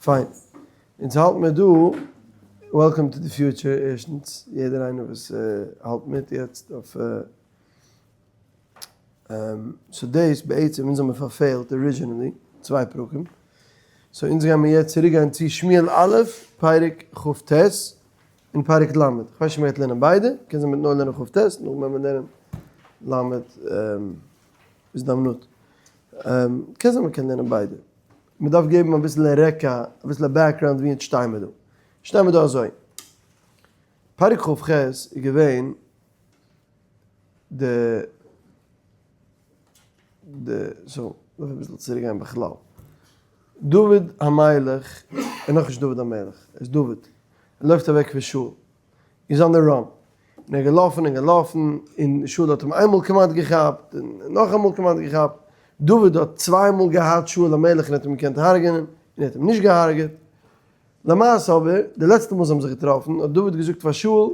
פיין. אונז האלט מיר דא, welcome to the future ערשטנס, יעדער איינער וואס האלט מיט יעצט אויף so דאס בעצם אונז האמיר פארפעלט originally צוויי פרקים, so אונז גיימיר יעצט צוריק גיין צו שמואל א' פרק כ ט און פרק ל', כ'ווייס נישט אויב מ'גייט לערנען ביידע, קען זיין מ'וועט נאר לערנען כ ט, נאכדעם וועט מען לערנען ל' הזדמנות. קען זיין מ'קען לערנען ביידע. מ'דארף געבן אביסל רקע, אביסל א background ווי אונז שטיי מיר דא. שטיי מיר דא אזוי. פרק כ ח איז געווען די די so דארף אביסל צוריק גיין בכלל. דוד המלך איז נאכנישט דוד המלך, ער איז דוד. ער לויפט אוועק פון שאול. איז on the run. און ער איז געלאפן און געלאפן, און שאול האט אים איינמאל כמעט געכאפט, און נאכאמאל כמעט געכאפט. דוד האט צוויי מאל געהאט שאול המלך און האט אים געקענט הרג'ענען, און ער האט אים נישט געהארגעט. למעשה אבער, די לעצטע מאל זיי האבן זיך געטראפן, האט דוד געזאגט פאר שאול,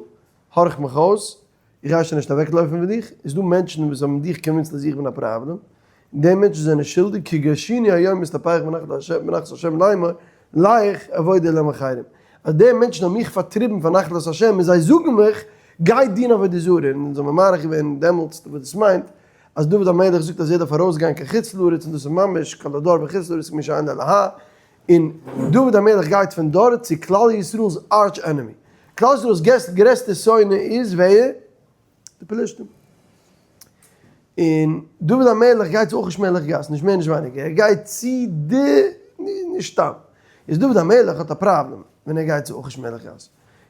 הארך מיך אויס, איך גיי שוין נישט אוועקלויפן פון דיך, איז דא מענטשן וואס האבן דיך convinced אז איך בין א פראבלעם, און די מענטשן זענען שולדיג, כי גרשוני היום מסתפך בנחלת השם לאמור, לך עבוד אלהים אחרים. אז די מענטשן האבן מיך פארטריבן פון נחלת השם און זיי זאגן מיך, גיי דין עבודה זרה, און אונז האבן מאריך געווען דעמאלטס וואס דאס מיינט, אז דוד המלך זאגט אז ער דארף ארויסגיין קיין חוץ לארץ און דאס איז ממש כל הדר בחוץ לארץ כמי שאין לו אלהה, און דוד המלך גייט פון דארט צו כלל ישראל'ס arch enemy. כלל ישראל'ס גרעסטע שונא איז ווער? די פלישתים. און דוד המלך גייט צו אכיש מלך גת, נישט מער נישט ווייניגער, ער גייט צו די, נישט סתם. איז דוד המלך האט א פראבלעם ווען ער גייט צו אכיש מלך גת.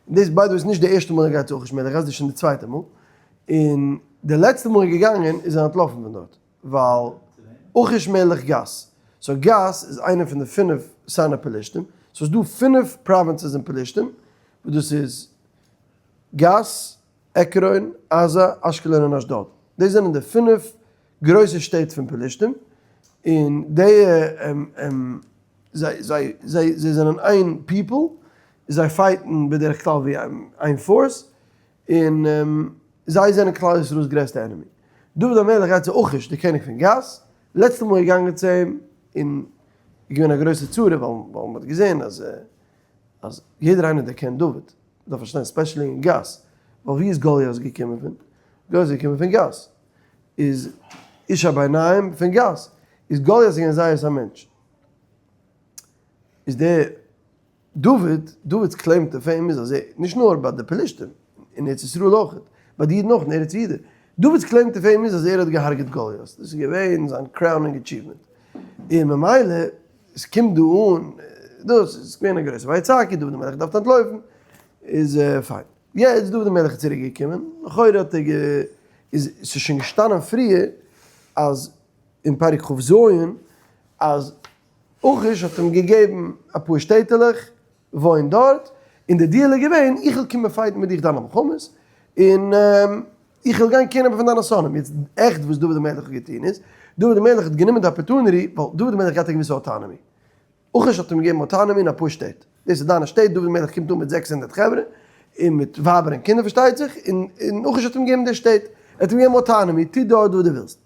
און דאס by the way איז נישט די ערשטע מאל ער גייט צו אכיש מלך גת, דאס איז שוין די צווייטע מאל. און די לעצטע מאל ער איז געגאנגען איז ער אנטלאפן פון דארט. ווייל אכיש מלך גת. so גת איז איינע פון די פינף שונאי פלישתים. so ס'איז דא פינף provinces אין פלישתים, וואס דאס איז גת, עקרון, עזה, אשקלון און אשדוד. דאס זענען די פינף גרויסע שטעט פון פלישתים, און די זיי זיי זיי זיי זענען איין people, זיי fight ן בדרך כלל ווי איין force, און זיי זענען כלל ישראל'ס גרעסטע enemy. דוד המלך גייט צו אכיש די קעניג פון גת, לעצטע מאל געגאנגען צו אים, און איז געווען א גרויסע צרה ווייל ווייל מ'האט געזען אז אז יעדער איינער דערקענט דוד, מ'דארף פארשטיין especially אין גת, ווייל ווי איז גוליית געקומען פון? גוליית איז געקומען פון גת, איז איש הביניים פון גת, איז גוליית געווען זייערס א מענטש, איז דער דוד, דוד'ס claim to fame איז אז ער, נישט נאר ביי די פלישתים, אין ארץ ישראל אויך, ביי די אידן אויך אין ארץ יהודה, דוד'ס claim to fame איז אז ער האט געהארגעט גוליית, דאס איז געווען זיין crowning achievement, און ממילא עס קומט דא אן, דאס איז געווען א גרויסע ויצעקו, דוד המלך דארף אנטלויפן, איז פיין. יעצט דוד המלך איז צוריק געקומען, לכאורה האט ער גע, איז ס'איז שוין געשטאנען פריער אז אין פרק כ ז אז אכיש האט אים געגעבן אפאר שטעטעלעך, וואוין דארט, און די deal איז געווען, איך וועל קומען fight ן מיט דיך דיינע מלחמות, און איך וועל גיין קעיר נעמען פון דיינע שונאים. יעצט עכט וואס דוד המלך האט געטון איז, דוד המלך האט גענומען די opportunity, ווייל דוד המלך געהאט א געוויסע autonomy. אכיש האט אים געגעבן autonomy אין אפאר שטעט. דאס איז דיינע שטעט, דוד המלך קומט אן מיט 600 חברה, און מיט ווייבער און קינדער פארשטייט זיך, און אכיש האט אים געגעבן די שטעט. ער האט אים געגעבן autonomy, טו דארט וואס דו ווילסט.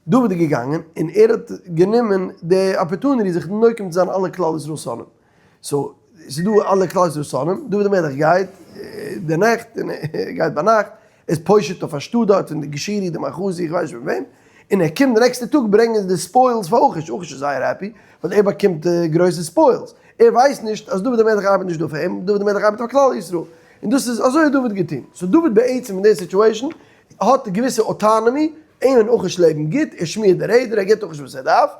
דוד איז געגאנגען און ער האט גענומען די opportunity זיך נוקם צו זיין אלע כלל ישראל שונאים. so ס'איז דא אלע כלל ישראל שונאים, דוד המלך גייט די נעכט און ער גייט ביינאכט, ער איז פושט אויף א שטאט דארט פון די גשורי די מחוזי איך ווייס נישט פון וועם, און ער קומט די נעקסטע טאג ברענגען די spoils פאר אכיש, אכיש איז זייער happy ווייל ער באקומט גרויסע spoils, ער ווייסט נישט אז דוד המלך ארבעט נישט דא פאר אים, דוד המלך ארבעט פאר כלל ישראל, און דאס איז אזוי האט דוד געטון, so דוד בעצם אין די situation האט געוויסע autonomy, אים און אכיש לעבן גוט, ער שמירט די רעדער, ער גיבט אכיש וואס ער דארף,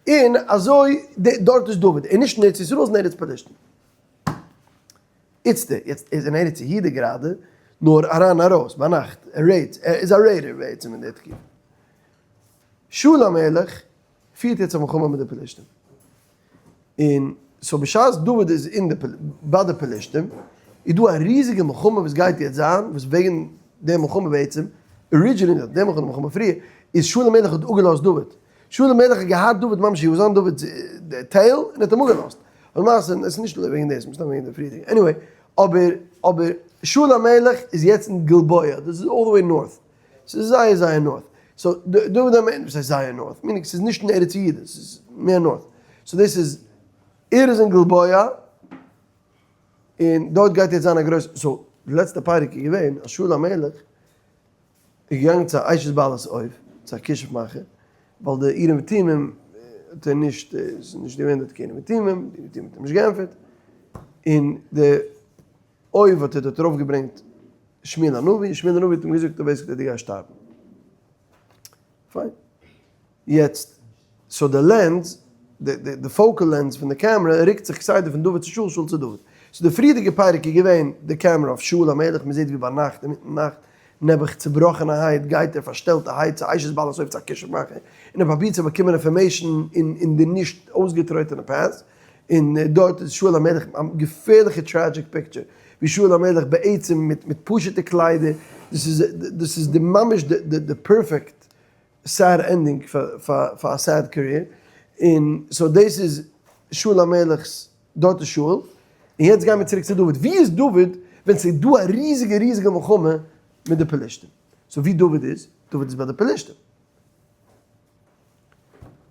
און אזוי דארט איז דוד, און נישט אין ארץ ישראל, איז אין ארץ פלשתים. איצטער, יעצט ער איז אין ארץ יהודה גראדע, נאר אריין ארויס, ביינאכט, ער raid ט, ער איז א raider בעצם אין די תקופה. שאול המלך פירט יעצט א מלחמה מיט די פלשתים. און so בשעת דוד איז אין די ביי די פלשתים, איז דא א ריזיגע מלחמה וואס גייט יעצט זיין, וואס וועגן די מלחמה בעצם, originally די מלחמה, די מלחמה פריער, איז שאול המלך האט אפגעלאזט דוד. שאול המלך האט געהאט דוד ממש he was on דוד'ס tail און האט אים אפגעלאזט. למעשה עס איז נישט וועגן דאס, מסתם וועגן די פריערדיגע. anyway, אבער אבער שאול המלך איז יעצט אין גלבוע, דאס איז all the way north. ס'איז זייער זייער north. so דוד המלך, וואס הייסט זייער north? meaning ס'איז נישט אין ארץ יהודה, ס'איז מער north. so דאס איז. ער איז אין גלבוע, און דארט גייט יעצט זיין א גרויסע, so די לעצטע פרק איז געווען אז שאול המלך איז געגאנגען צו אשת בעלת אוב, צו א כישוף מאכער, ווייל די אורים ותומים האט ער נישט, עס איז נישט געווען דארט קיין אורים ותומים, די אורים ותומים האט אים נישט געענטפערט, און די אוב האט ער דארט ארויף געברענגט שמואל הנביא, און שמואל הנביא האט אים געזאגט אויב דו גייסט שטארבן. פיין. יעצט, so די lens, די focal lens פון די קעמרע רוקט זיך כסדר פון דוד צו שאול, שאול צו דוד. so די פריערדיגע פרק איז געווען די קעמרע אויף שאול המלך, מען זעט ווי ביינאכט, אינמיטן נאכט, נעבעך צובראכענערהייט גייט ער פארשטעלטערהייט צו אשת בעלת אוב צו א כישוף מאכער, און ער פרובירט צו באקומען information אין די נישט אויסגעטרויטענע path, און דארט איז שאול המלך א געפערליכע tragic picture, ווי שאול המלך בעצם מיט מיט פשוטע קליידער, דאס איז דאס איז די ממש די די perfect sad ending פאר פאר א sad career, און so דאס איז שאול המלך'ס, דארט איז שאול, און יעצט גיימיר צוריק צו דוד, ווי איז דוד ווען ס'איז דא א ריזיגע ריזיגע מלחמה מיט די פלישתים, so ווי דוד איז? דוד איז ביי די פלישתים.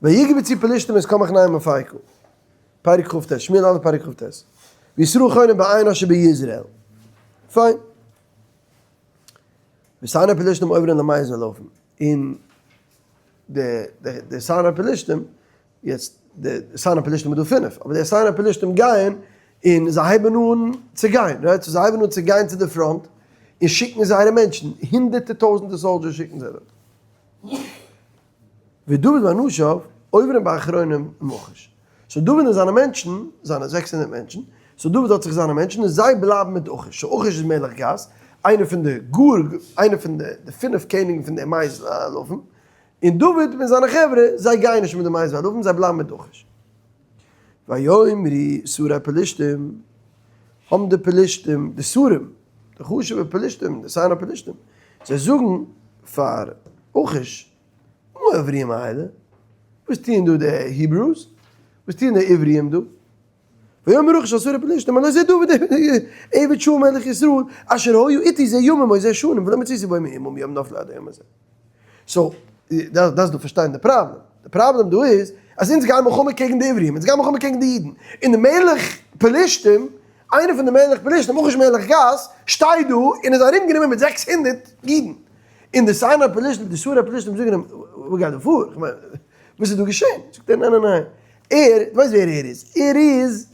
ויקבצו פלשתים את כל מחניהם אפיקה, פרק כ"ט, שמואל א' פרק כ"ט, וישראל חונים בעין אשר ביזרעאל. פיין. ושונאי פלשתים עוברים למאות אלפים, און די די שונאי פלשתים, יעצט די שונאי פלשתים איז דא פינף, אבער די שונאי פלשתים גייען און זיי הייבן אן צו גיין, right? so זיי הייבן אן צו גיין צו די front און שיקן זייערע מענטשן, הונדערטער טויזנטער soldiers שיקן זיי דארט. ודוד ואנשיו עוברים באחרונים עם אכיש. so דוד און זיינע מענטשן, זיינע 600 מענטשן, so דוד האט זיך זיינע מענטשן און זיי בלייבן מיט אכיש. so אכיש איז מלך גת, איינער פון די גאר, איינער פון די פינף קעניגן פון די מאות אלפים, און דוד מיט זיינע חברה, זיי גייען נישט מיט די מאות אלפים, זיי בלייבן מיט אכיש. ויאמרו שרי פלשתים, האבן די פלשתים, די שרים, די חשוב'ע פלשתים, די שרי פלשתים, זיי זאגן פאר אכיש, מה העברים האלה? וואס טוען דא די Hebrews? וואס טוען די עבריים דא? ויאמר אכיש אל שרי פלשתים, הלא זה דוד עבד שאול מלך ישראל, אשר היה אתי זה ימים או זה שנים, ולא מצאתי בו מאומה מיום נפלו עד היום הזה. so, דארפסט דא פארשטיין די פראבלעם. די פראבלעם דא איז, אז אונז גייען מלחמה קעגן די עבריים, אונז גייען מלחמה קעגן די אידן, און די מלך פלשתים, איינער פון די מלך פלשתים, אכיש מלך גת, שטייט דא און איז ארומגענומען מיט 600 אידן. און די שונאי פלשתים, די שרי פלשתים זאגן אים, וואס גייט דא פאר? איך מיין, וואס איז דא געשען? זאגט ער, ניין ניין ניין, ער, דו ווייסט ווער ער איז? ער איז,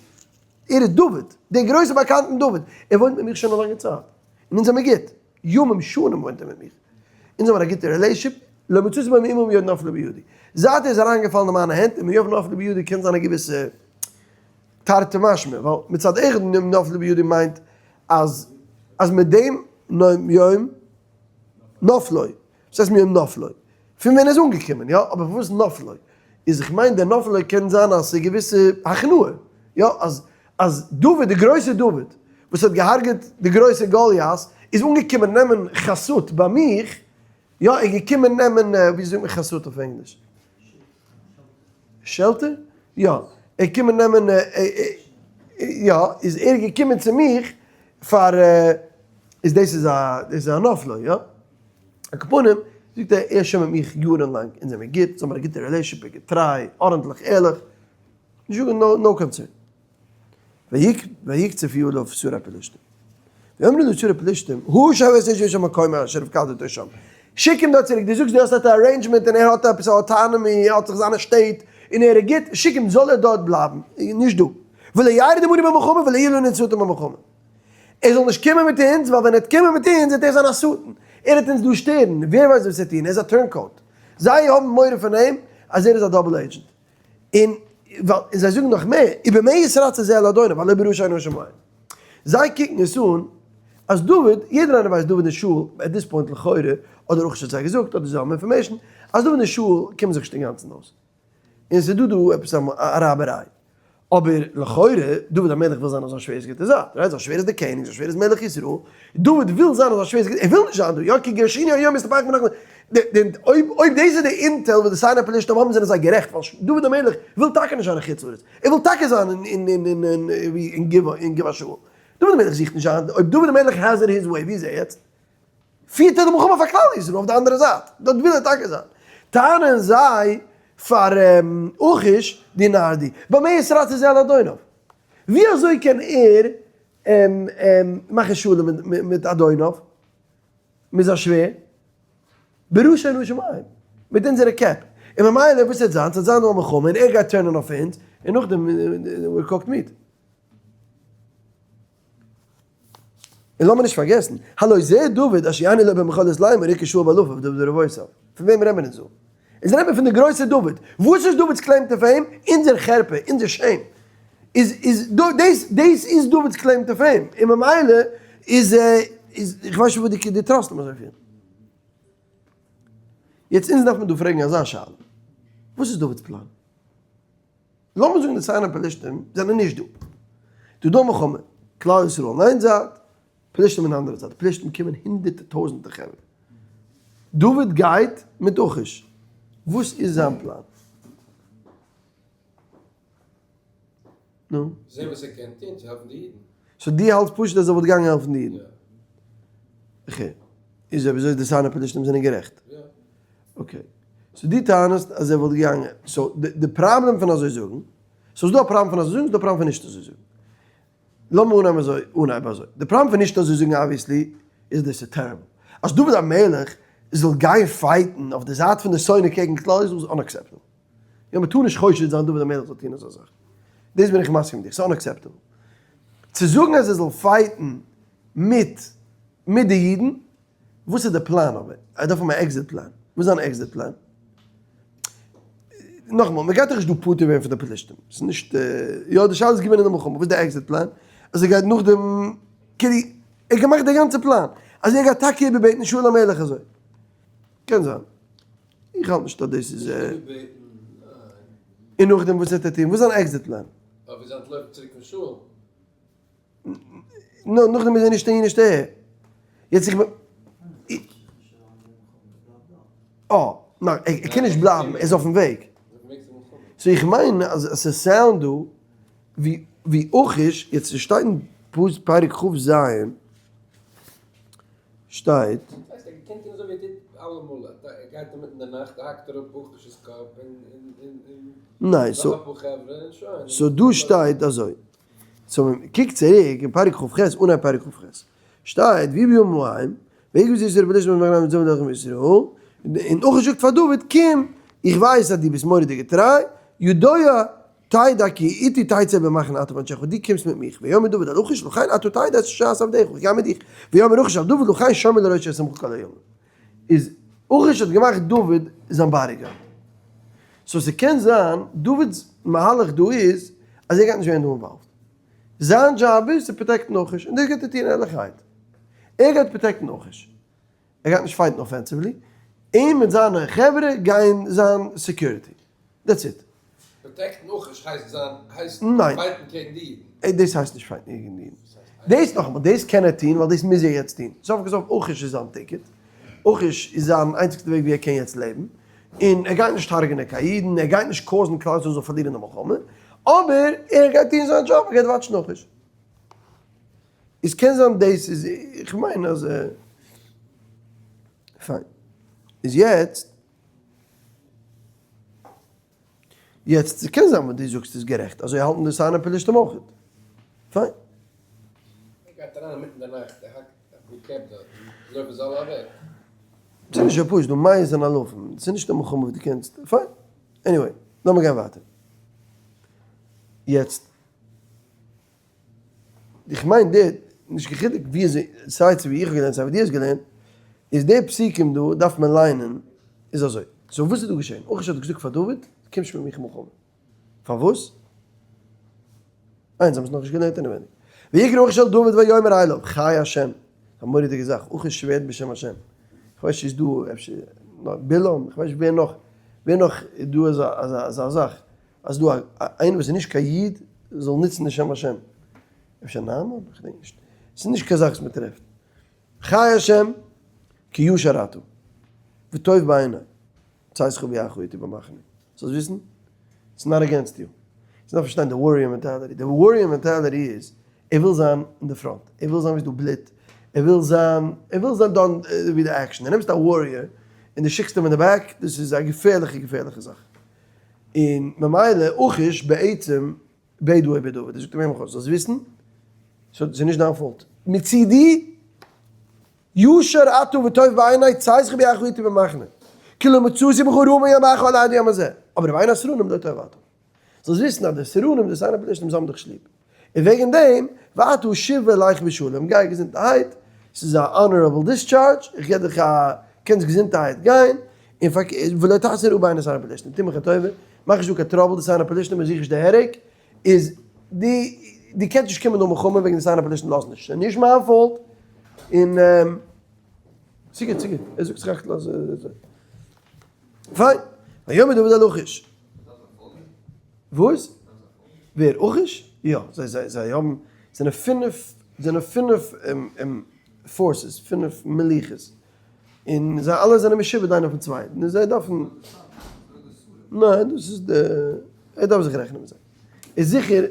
ער איז דוד, דער גרויסער באקאנטן דוד, ער וואוינט מיט מיך שוין א לאנגע צייט, און אונז זעמיר גוט, ימים שנים וואוינט ער מיט מיך, אונז האבן א גוטע relationship, לא מצאתי בו מאומה מיום נפלו בידי, זייט ער איז אריינגעפאלן אין מיינע הענט, און מיום נפלו בידי קען זיין א געוויסע תרתי משמע, ווייל מצד אחד מיום נפלו בידי מיינט אז אז מיט דעם יום נפלו, וואס הייסט מיום נפלו? פון ווען ער איז אנגעקומען, יא, אבער פארוואס נפלו? איז איך מיין דער נפלו קען זיין אז ס'איז געוויסע הכנעה, יא, אז אז דוד, די גרויסע דוד, וואס האט געהארגעט די גרויסע גוליית, איז אנגעקומען נעמען חסות ביי מיך, יא, ער איז געקומען נעמען, ווי זאגט מען חסות אויף ענגליש? shelter? יא, ער איז געקומען נעמען, יא, איז ער געקומען צו מיך פאר, איז דאס איז א, דאס איז א נפלא, יא? על כל פנים, זאגט ער, ער איז שוין מיט מיך יארן לאנג, אונז זעמיר גוט, אונז האבן א גוטע relationship, געטריי, ארנטליך, ערליך, נישט דא no concern. ויקצפו עליו שרי פלשתים. ויאמרו לו שרי פלשתים, השב את האיש אל מקומו אשר הפקדת שם. שיק אים דארט צוריק, דו זאגסט דו האסט דארט א arrangement און ער האט עפעס א autonomy, ער האט זיך זיינע שטעט, און ער איז גוט, שיק אים, זאל ער דארט בלייבן, נישט דא. ולא ירד עמנו במלחמה ולא יהיה לנו שטן במלחמה. ער זאל נישט קומען מיט אונז, ווייל ווען ער וועט קומען מיט אונז וועט ער זיין א שטן, ער וועט אונז דא שטערן, ווער ווייסט וואס ער וועט טון, ער איז א turncoat. זיי האבן מורא פון אים אז ער איז א double agent. און ווייל און זיי זאגן נאך מער, ובמה יתרצה זה אל אדוניו הלא בראשי אנשים המה. זיי קוקן עס אן אז דוד, יעדער איינער ווייסט דוד און שאול, at this point לכאורה, אדער אויך שוין זיי געזאגט, אדער זיי האבן information, אז דוד און שאול קומען זיך נישט אינגאנצן אויס. און ס'איז דא דא עפעס א רייבעריי. אבער לכאורה, דוד המלך וויל זיין אויף זיין שווער'ס גוטע זייט, right? זיין שווער איז דער קעניג, זיין שווער איז מלך ישראל, דוד וויל זיין אויף זיין שווער'ס גוטע, ער וויל נישט זיין דא, יא, כי גירשני היום אסתפק מנחם, אויב אויב דאס איז די intel וואס די שונאי פלשתים האבן זענען זיי גערעכט, ווייל דוד המלך וויל טאקע נישט זיין אין חוץ לארץ, ער וויל טאקע זיין אין אין אין אין אין גבעה אין גבעת שאול, דוד המלך זוכט נישט זיין, אויב דוד המלך has it his way, ווי איז ער יעצט? פירט ער די מלחמה פאר כלל ישראל אויף די אנדערע זייט, דארט וויל ער טאקע זיין. טענה'ן זיי. פאר אכיש דו נאר דו, במה יתרצה זה על אדוניו? ווי אזוי קען ער מאכן שלום מיט אדוניו, מיט זיין שווער? בראש אנשים ההם, מיט אונזערע קעפ, און ממילא וואס וועט זיין? ס'וועט זיין דא א מלחמה און ער גייט turn ען אויף אונז, און נאכדעם we're cooked meat. און לאמיר נישט פארגעסן, הלא זה דוד אשר יענו לו במחולות לאמר הכה שאול באלפיו ודוד ברבבותיו. פון וועם רעדן מיר אונז דא? אונז רעדן מיר פון די גרויסע דוד. וואס איז דוד'ס claim to fame? אונזער חרפה, אונזער shame. איז איז דאס דאס איז דוד'ס claim to fame. און ממילא איז איז איך ווייס נישט וואס דו trust אים אזויפיל. יעצט אונז דארף מען דא פרעגן אזא שאלה. וואס איז דוד'ס פלאן? לאמיר זאגן די שונאי פלשתים זענען נישט דא. דא דא מלחמה, כלל ישראל אין איין זייט, פלשתים אין די אנדערע זייט, פלשתים קומען הונדערטער טויזענטער חברה. דוד גייט מיט אכיש. וואס איז זיין פלאן? נו? זען וואס ער קען טון צו העלפן די אידן. so דו האלטסט פשוט אז ער וואלט געגאנגען העלפן די אידן? יא. okay. איז אויב אזוי די שונאי פלשתים זענען גערעכט? יא. okay. so דו טענה'סט אז ער וואלט געגאנגען. so די פראבלעם פון אזוי זאגן, so ס'איז דא א פראבלעם פון אזוי זאגן, ס'איז דא א פראבלעם פון נישט אזוי זאגן. לאמיר אנהייבן אזוי, אנהייבן אזוי. די פראבלעם פון נישט אזוי זאגן obviously איז דאס איז terrible. אז דוד המלך זאל גיין fight ן אויף די זייט פון די שונא קעגן כלל ישראל איז unacceptable. יא מ'טאר נישט חושד זיין דוד המלך זאל טון אזא זאך. דאס בין איך מסכים מיט דיך, ס'איז unacceptable. צו זאגן אז ער זאל fight ן מיט מיט די אידן, וואס איז די פלאן אבער? ער דארף האבן א exit plan. וואס איז זיין exit plan? נאכאמאל, מען גייט דאך נישט דא פטור ווערן פון די פלישתים. ס'איז נישט, יא די שאלה איז געווען אין די מלחמה, וואס איז די exit plan? אז ער גייט נאכדעם, כאילו, ער האט געמאכט די גאנצע פלאן, אז ער גייט טאקע איבערבעטן שאול המלך אזוי. קען זיין. איך האלט נישט אז דאס איז. און נאכדעם וואס וועט ער טון? וואס איז זיין exit plan? אויב איז אנטלויפן צוריק פון שאול. נו, נאכדעם איז ער נישט אהין נישט אהער. יעצט איך בין. אה, ניין, ער קען נישט בלייבן, ער איז אויפן וועג. so איך מיין אז עס sound דא ווי ווי אכיש, יעצט עס שטייט אין פרק כ ז, שטייט. דאס הייסט ער קען טון אזוי ווי ער טוט אלעמאל, ער גייט אינמיטן די נאכט האקט ער אפ אכיש'ס קאפ און ניין, נאך אפאר חברה און שוין. so דא שטייט אזוי, so מען קוקט צוריק אין פרק כ ח, אנהייב פרק כ ח, שטייט ויהי בימים ההם, ויגעו ישראל פלשתים את מחניהם ניצבים דרכם ישראל, און אכיש זאגט פאר דוד, קום, איך ווייס אז דו ביסט מורא'דיג געטריי, ידוע תדע כי אתי תצא במחנה אתה ואנשיך, דו קומסט מיט מיך, ויאמר דוד אל אכיש לכן עתה תדע את אשר עשה עבדך, איך גיי מיט דיך, ויאמר אכיש אל דוד לכן שמור לראשי אשימך כל הימים. איז אכיש האט געמאכט דוד זיין bodyguard. so ס'קען זיין דוד'ס מהלך דא איז אז ער גייט נישט ווערן דא involved. זיין דזשאב איז צו protect ן אכיש און דאס גייט ער טון ערליכערהייט. ער גייט protect ן אכיש. ער גייט נישט fight ן offensively. אים מיט זיינע חברה גייען זיין security. That's it. Protect ן אכיש הייסט זיין הייסט fight ן קעגן די אידן. דאס הייסט נישט fight ן קעגן די אידן. דאס נאכאמאל, דאס קען ער טון ווייל דאס מוז ער יעצט טון. סוף כל סוף אכיש איז זיין ticket. אכיש איז זיין איינציגסטע וועג ווי ער קען יעצט לעבן. און ער גייט נישט הרג'נען קיין אידן, ער גייט נישט cause ן כלל ישראל זאל פארלירן די מלחמה, אבער ער גייט טון זיין דזשאב, ער גייט watch ן אכיש. איז קען זיין דאס איז, איך מיין אז פיין. איז יעצט, יעצט ס'קען זיין וואס דו זאגסט איז גערעכט, אזוי האלטן די שונאי פלשתים אויך. פיין. ער גייט אריין אינמיטן די נאכט, ער האקט אפאר קעפ דארט, און לויפן זיי אלע אוועק. ס'איז נישט אזוי פשוט, דא מאות און אלפים, ס'איז נישט א מלחמה וואס דו קענסט, פיין. Anyway, לאמיר גיין ווייטער. יעצט, איך מיין די, נישט קיין חילוק ווי אזוי, סיי צו ווי איך האב געלערנט סיי ווי דו האסט געלערנט, איז די פסוקים דא דארף מען ליינען, איז אזוי, so וואס איז דא געשען? אכיש האט געזאגט פאר דוד, קום נישט מיט מיך אין מלחמה. פארוואס? איינס, זיי האבן עס נאכנישט געלערנט אינעווייניג. ויקרא אכיש אל דוד ויאמר אליו, חי השם, א מורא'דיגע זאך, אכיש שווערט בשם השם. איך ווייס נישט איז דא אפשר נאר בלעם, איך ווייס נישט ווער נאך, ווער נאך איז דא אזא אזא זאך, אז דא איינער וואס איז נישט קיין איד זאל נוצן די שם השם. אפשר נעמן? איך געדענק נישט. ס'איז נישט קיין זאך וואס מ'טרעפט. חי השם כי ישר אתה וטוב בעיני צאתך וביאך אתי במחנה. זאלסט וויסן, it's not against you. דארף פארשטיין די warrior mentality. די warrior mentality איז, ער וויל זיין אין די front, ער וויל זיין ווי ס'איז דא בלוט, ער וויל זיין, ער וויל זיין דאן ווי די action. דו נעמסט א warrior און דו שיקסט אים אין די back, דאס איז א געפערליכע געפערליכע זאך. און ממילא אכיש בעצם בעט דא איבער דוד, ער זאגט אים הער מיך אויס, זאלסט וויסן, ס'איז נישט דיין fault, מצידי ישר אתה וטוב בעיני צאתך וביאך אתי במחנה, כי לא מצאתי בך רעה מיום בואך אלי עד היום הזה, אבער ובעיני הסרנים לא טוב אתה. זאלסט וויסן אז די סרנים, די שונאי פלשתים, זיי האבן דיך ליב. און וועגן דעם, ועתה שובה ולך בשלום, גיי געזונטערהייט, ס'איז א honorable discharge, איך גיב דיך א, קענסט געזונטערהייט גיין, און פארקערט, ולא תעשה רעה בעיני שונאי פלשתים, טו מיך א טובה, מאך נישט דא קיין trouble, די שונאי פלשתים איך זוך נישט די headache, איז דו דו קענסט נישט קומען דא מלחמה וועגן די שונאי פלשתים לאזן נישט, ס'איז נישט מיין fault, און ס'גוט ס'גוט, ער זאגט זיך אכט אז פיין, ויאמר דוד אל אכיש. וואס? ווער? אכיש? יא, זיי זיי זיי האבן, זענען פינף, זענען פינף forces, פינף מלוכות, און זיי אלע זענען משועבד איינער אויפן צווייטן, און זיי דארפן, ניין דאס איז די, ער דארף זיך רעכענען מיט זיי, איז זיכער,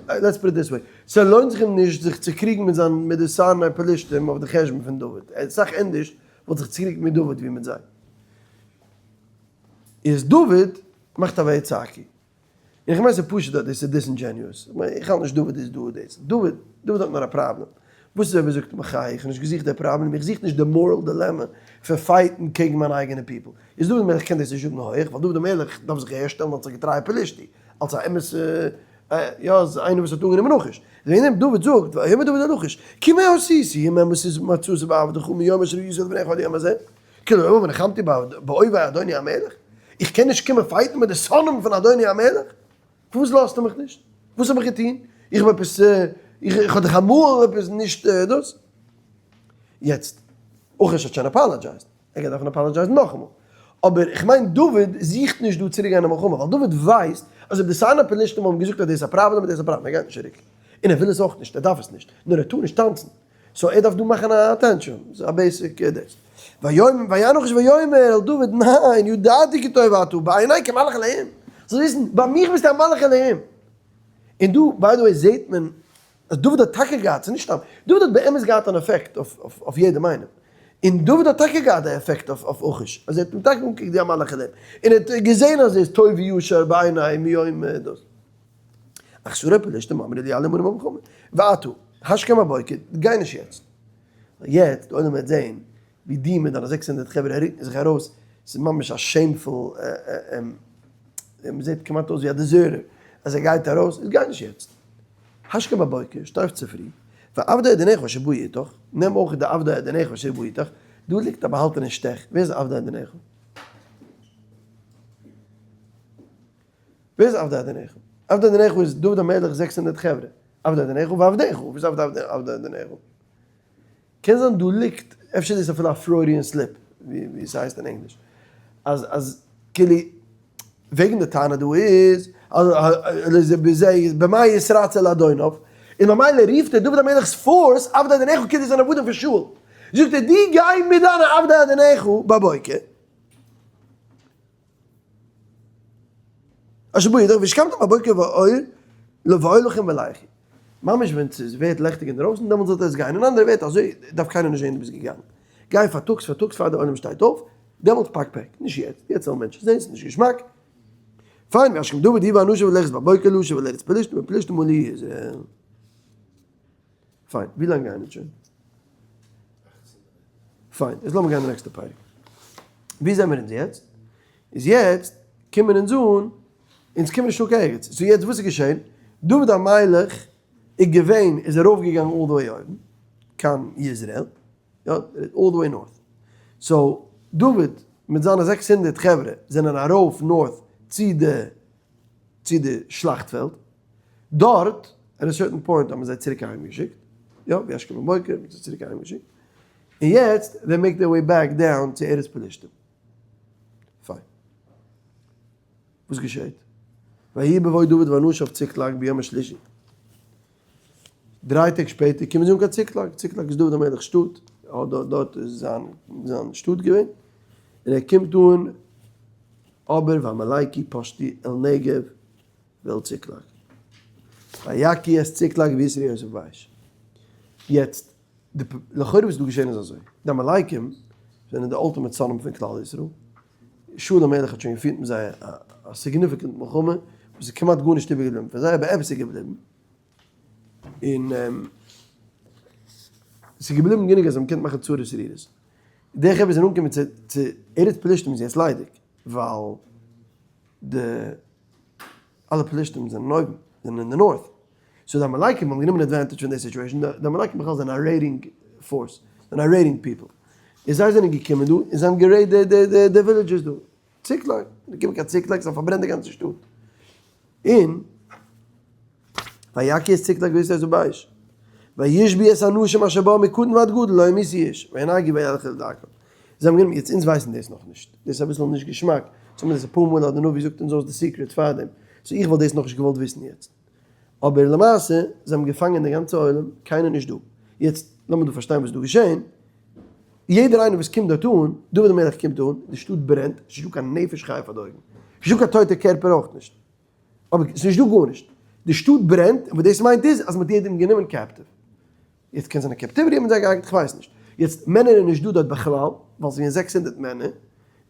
let's put it this way, ס'לוינט זיך אים נישט זיך צו קריגן מיט זיין מיט די שונאי פלשתים אויף די חשבון פון דוד, אסאך ענדערש וואלט זיך צוקריגט מיט דוד ווי מיט זיי. איז דוד מאכט א ויצעקו. און איך מיין ס'איז פשוט אז דאס איז disingenuous. איך מיין איך האלט נישט דוד איז דא דאס. דוד, דוד האט נאר א פראבלעם. וואס איז אויב ער זאגט מחי, איך האב נישט געזוכט די פראבלעם, איך זוך נישט די moral dilemma פון fight ן קעגן מיינע אייגענע people. איז דוד המלך קען דאס נישט זאגן הויעך, ווייל דוד המלך דארף זיך אהערשטעלן אלס א געטרייע פלישתי, אלס א אמת'ע, יא, איינער וואס האט אנגענומען אכיש. וועגן דעם דוד זאגט, ויאמר דוד אל אכיש, כי מה עשיתי, ומה מצאתי בעבדך מיום אשר הייתי לפניך עד היום הזה? כאילו אויב נחמתי באויבי אדוני המלך, איך קען נישט קומען fight ן מיט די שונאים פון אדוני המלך? פארוואס לאזטו מיך נישט? וואס האב איך געטון? איך האב עפעס, איך האב דיך אמאל עפעס נישט דאס? יעצט, אכיש האט שוין apologized, ער גייט דארפן apologize ן נאכאמאל. אבער איך מיין דוד זוכט נישט דא צוריק גיין אין מלחמה, ווייל דוד ווייסט אז אויב די שונאי פלשתים האבן געזאגט אז דאס איז א פראבלעם איז דאס א פראבלעם, ער גייט נישט צוריק. און ער וויל עס אויך נישט, ער דארף עס נישט, נאר ער טאר נישט טאנצן. so ער דארף דא מאכן א attention, ס'איז א basic דאס. ויאמר ויען אכיש ויאמר אל דוד ניין ידעתי כי טוב אתה בעיני כמלאך אלהים, זאלסט וויסן ביי מיך ביסטו א מלאך אלהים. און דא by the way זעהט מען אז דוד האט טאקע געהאט, ס'איז נישט סתם, דוד האט באמת געהאט אן עפעקט אויף יעדעם איינעם, און דוד האט טאקע געהאט די עפעקט אויף אכיש, אז ער האט אים טאקע אנגעקוקט ווי א מלאך אלהים, און ער האט געזעהן אז ער איז טוב וישר בעיני מיום דאס. אך שרי פלשתים אמרו יעלו עמנו במלחמה, ועתה, השכם הבוקר, גיי נישט יעצט. יעצט, די עולם וועט זעהן ווי דו מיט דיינע 600 חברה רוקן זיך ארויס, ס'איז ממש א shameful, מ'זעהט כמעט אויס ווי א deserter אז ער גייט ארויס, איז גיי נישט יעצט. השכם בבוקר, שטיי אויף צופרי, ועבדי אדוניך אשר באו איתך, נעם אויך די עבדי אדוניך אשר באו איתך, דא ליגט א באהאלטענע שטעך, ווער איז עבדי אדוניך? ווער איז עבדי אדוניך? עבדי אדוניך איז דוד המלך 600 חברה. עבדי אדוניך ועבדיך, וואס איז עבדי אדוניך? קען זיין דא ליגט, אפשר איז דאס אפילו א Freudian slip, ווי ס'הייסט אין ענגליש, אז אז כאילו וועגן די טענה דא איז אז במה יתרצה לאדוניו, און ממילא רופט ער דוד המלך'ס force עבדי אדוניך כאילו זיי זענען עבדים פון שאול, זאגט ער דו גיי מיט דיינע עבדי אדוניך בבוקר. אשר באו איתך והשכמתם בבוקר באור לבואכם ולכו. ממש ווען ס'איז ווערט לעכטיג אינדרויסן דעמאלטס זאלט עטס גיין, אין אנדערע ווערטער אזוי דארף קיינער נישט זען דו ביסט געגאנגען. גיי פארטאגס פארטאגס פאר די עולם שטייט אויף, דעמאלטס פאק פעק, נישט יעצט, יעצט זאלן מענטשן זען ס'איז נישט געשמאק. פיין והשכם דוד הוא ואנשיו ללכת בבוקר לשוב אל ארץ פלשתים ופלשתים עלו יזרעאל. פיין, ווי לאנג גייען אונז שוין? פיין, איז לאמיר גיין די נעקסטע פרק. ווי זעמיר אונז יעצט? איז יעצט קומען אונז אן, אונז קומען נישט אן קיין ערגעץ. so יעצט וואס איז געשען? דוד המלך איז געווען, איז ארויף געגאנגען all the way אויבן, קיין יזרעאל, יא, all the way north. so דוד מיט זיינע 600 חברה זענען ארויף north צו די צו די שלאכטפעלד, דארט at a certain point האט מען זיי צוריק אהיים געשיקט, יא וישכם בבוקר האט מען זיי צוריק אהיים געשיקט, און יעצט they make their way back down צו ארץ פלשתים. פיין. וואס געשעהט? ויהי בבוא דוד ואנשיו צקלג ביום השלישי. דריי טעג שפעטער קומען זיי אן קיין צקלג, צקלג איז דוד המלך'ס שטאט, דארט איז זיין שטאט געווען, און ער קומט אן אבער והעמלקי פשטו אל נגב ואל צקלג. ויכו את צקלג ויסרו אותה באש. יעצט, די לכאורה וואס איז דא געשען איז אזוי, די עמלקים זענען די ultimate שונאים פון כלל ישראל, שאול המלך האט שוין געפירט מיט זיי א. א significant מלחמה וואס איז כמעט גארנישט איבערגעבליבן פון זיי אבער עפעס איז געבליבן און ס'איז געבליבן גענוג אז זיי האבן געקענט מאכן צרות רירות. די חברה זענען אנגעקומען צו צו ארץ פלשתים איז יעצט ליידיג ווייל די אלע פלשתים זענען אויבן זענען אין די north so די עמלקים האבן גענומען advantage פון די situation די עמלקים בכלל זענען א raiding force זענען א raiding people און זיי זענען געקומען דא און זיי האבן גע raid ט די די די villages דא ציקלאג געקומען קיין ציקלאג זיי האבן פארברענט די גאנצע שטאט און ויכו את צקלג ואת את באש וישבו את האנשים אשר בה מקטן ועד גדול לא המית איש וינהגו וילכו לדרכם. זיי האבן גענומען, יעצט אונז ווייסן דאס נאכנישט, דאס איז אביסל נישט געשמאק, אונז האבן דאס אפאר מאל אז די נביא זאגט אונז אויס די secret פארדעם, so איך וואלט דאס נאכנישט געוואלט וויסן יעצט. אבער למעשה, זיי האבן געפאנגען די גאנצע עולם, קיינער נישט דא. יעצט לאמיר דא פארשטיין וואס איז דא געשען, יעדער איינער וואס קומט דארט אן, דוד המלך קומט אן, די שטאט ברענט, ס'נישט דא קיין נפש חיה פאר די אויגן, ס'נישט דא קיין טויטע קערפער אויך נישט, אבער ס'איז נישט דא גארנישט, די שטאט ברענט, און וואס דאס מיינט איז אז מ'האט יעדעם גענומען captive. יעצט קען זיין א captivity האט מען זיי געהארגעט, כ'ווייס נישט. יעצט מענער איז נישט דא דארט בכלל, ווייל ס'איז געווען 600 מענער,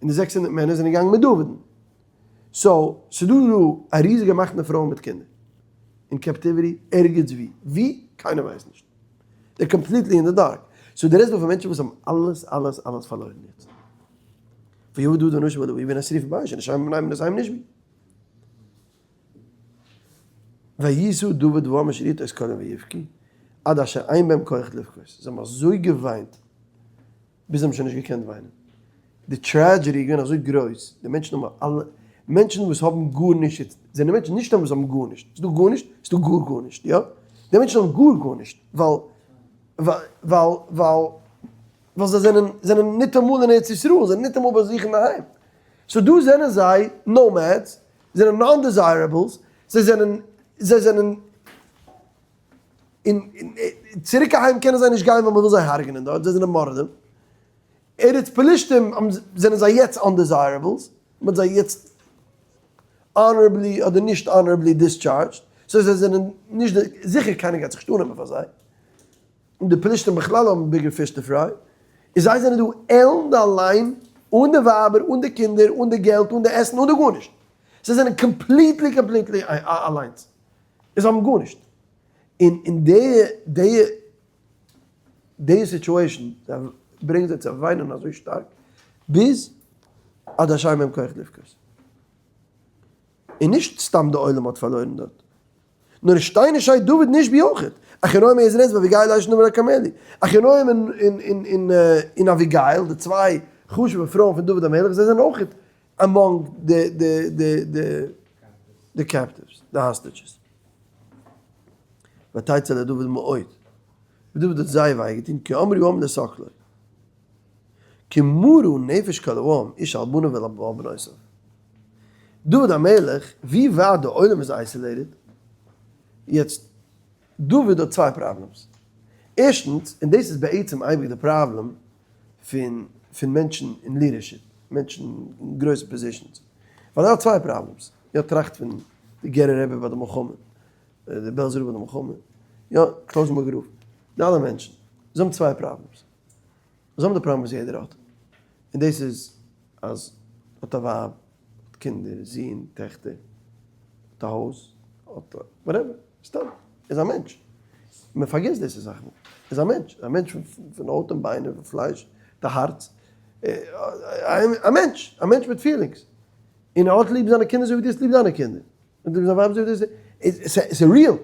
און די 600 מענער זענען געגאנגען מיט דוד'ן. so, ס'איז דא דא א ריזיגע מחנה פרויען מיט קינדער, אין captivity ערגעץ וואו. וואו? קיינער ווייסט נישט. They're completely in the dark. So דו רעדסט דא פון מענטשן וואס האבן אלעס אלעס אלעס פארלוירן יעצט. ויבא דוד ואנשיו אל העיר והנה השריפה באש ונשיהם ובניהם ובנותיהם נשבו. וישא דוד והעם אשר אתו את קולם ויבכו עד אשר אין בהם כח לבכות. זיי האבן אזוי געוויינט ביז זיי האבן שוין נישט געקענט וויינען. די tragedy איז געווען אזוי גרויס, די מענטשן האבן אלע, מענטשן וואס האבן גארנישט יעצט, זענען מענטשן נישט סתם וואס האבן גארנישט, ס'איז דא גארנישט, ס'איז דא גאר גארנישט, יא? די מענטשן האבן גאר גארנישט, ווייל, ווייל, ווייל, ווייל זיי זענען, זענען ניטאמאל אין ארץ ישראל, זענען ניטאמאל ביי זיך אינדערהיים. so דא זענען זיי nomads, זענען non-desirables, זיי זענען, זיי זענען און צוריק אהיים קענען זיי נישט גיין ווייל מען וויל זיי הרג'נען דארט, זיי זענען מורדים. ארץ פלישתים זענען זיי יעצט undesirables, מען האט זיי יעצט honorably אדער נישט honorably discharged, so זיי זענען נישט די, זיכער קיינער גייט זיך נישט אננעמען פאר זיי, און די פלישתים בכלל האבן bigger fish to fry, און זיי זענען דא עלנד אליין, אן די ווייבער, אן די קינדער, אן די געלט, אן די עסן, אן די גארנישט. זיי זענען completely completely אליינס. און זיי האבן גארנישט. און אין די די די situation ברענגט זיי צו וויינען אזוי שטארק ביז עד אשר אין בהם כח לבכות. און נישט סתם די עולם האט פארלוירן דארט. נאר שתי נשי דוד נשבו אויכעט. אחינועם היזרעאלית ואביגיל אשת נבל הכרמלי. אחינועם און אביגיל, די צוויי חשוב'ע פרויען פון דוד המלך, זיי זענען אויכעט among די די די די די captives, די hostages. ותצר לדוד מאוד. דוד האט זייער וויי געטון, כי אמרו העם לסקלו. כי מרה נפש כל העם, איש על בניו ועל בנותיו. דוד המלך, ווי ווייט די עולם איז isolated, יעצט, דוד האט צוויי problems. ערשטנס, און דאס איז בעצם אייביג די פראבלעם פון פון מענטשן אין leadership, מענטשן אין גרויסע positions, ווייל ער האט צוויי problems, יא טראכט פון די גערער רבי ביי די מלחמה, די בעלזער רב ביי די מלחמה, יא קלויזענבורגער רב, די אלע מענטשן, זיי האבן צוויי problems, זיי האבן די פראבלעם וואס יעדער האט, און דאס איז אז האט א ווייב, האט קינדער, זין, טעכטער, האט א הויז, האט whatever, סתם, איז א מענטש. מען פארגעסט דאס אסאך מאל. איז א מענטש, א מענטש פון הויט און ביינער, פון פלייש, די הארץ. א מענטש, א מענטש מיט feelings. און ער האט ליב זיינע קינדער אזוי ווי דו האסט ליב דיינע קינדער. און זיין ווייב אזוי ווי דו האסט, ס'איז real.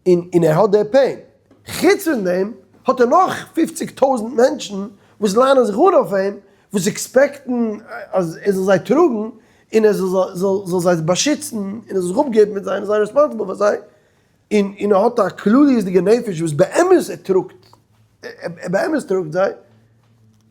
און און ער האט די pain. חוץ פון דעם האט ער נאך פופציג טויזנט מענטשן וואס ליינען זיך אן אויף אים, וואס expect ן אז ער זאל זיי טראגן, און ער זאל זאל זיי באשיצן, און ער זאל זיך אפגעבן מיט זיי, און זיין responsible פאר זיי. און און ער האט א כלליות'דיגע נפש וואס באמת ער טראגט, ער באמת טראגט זיי,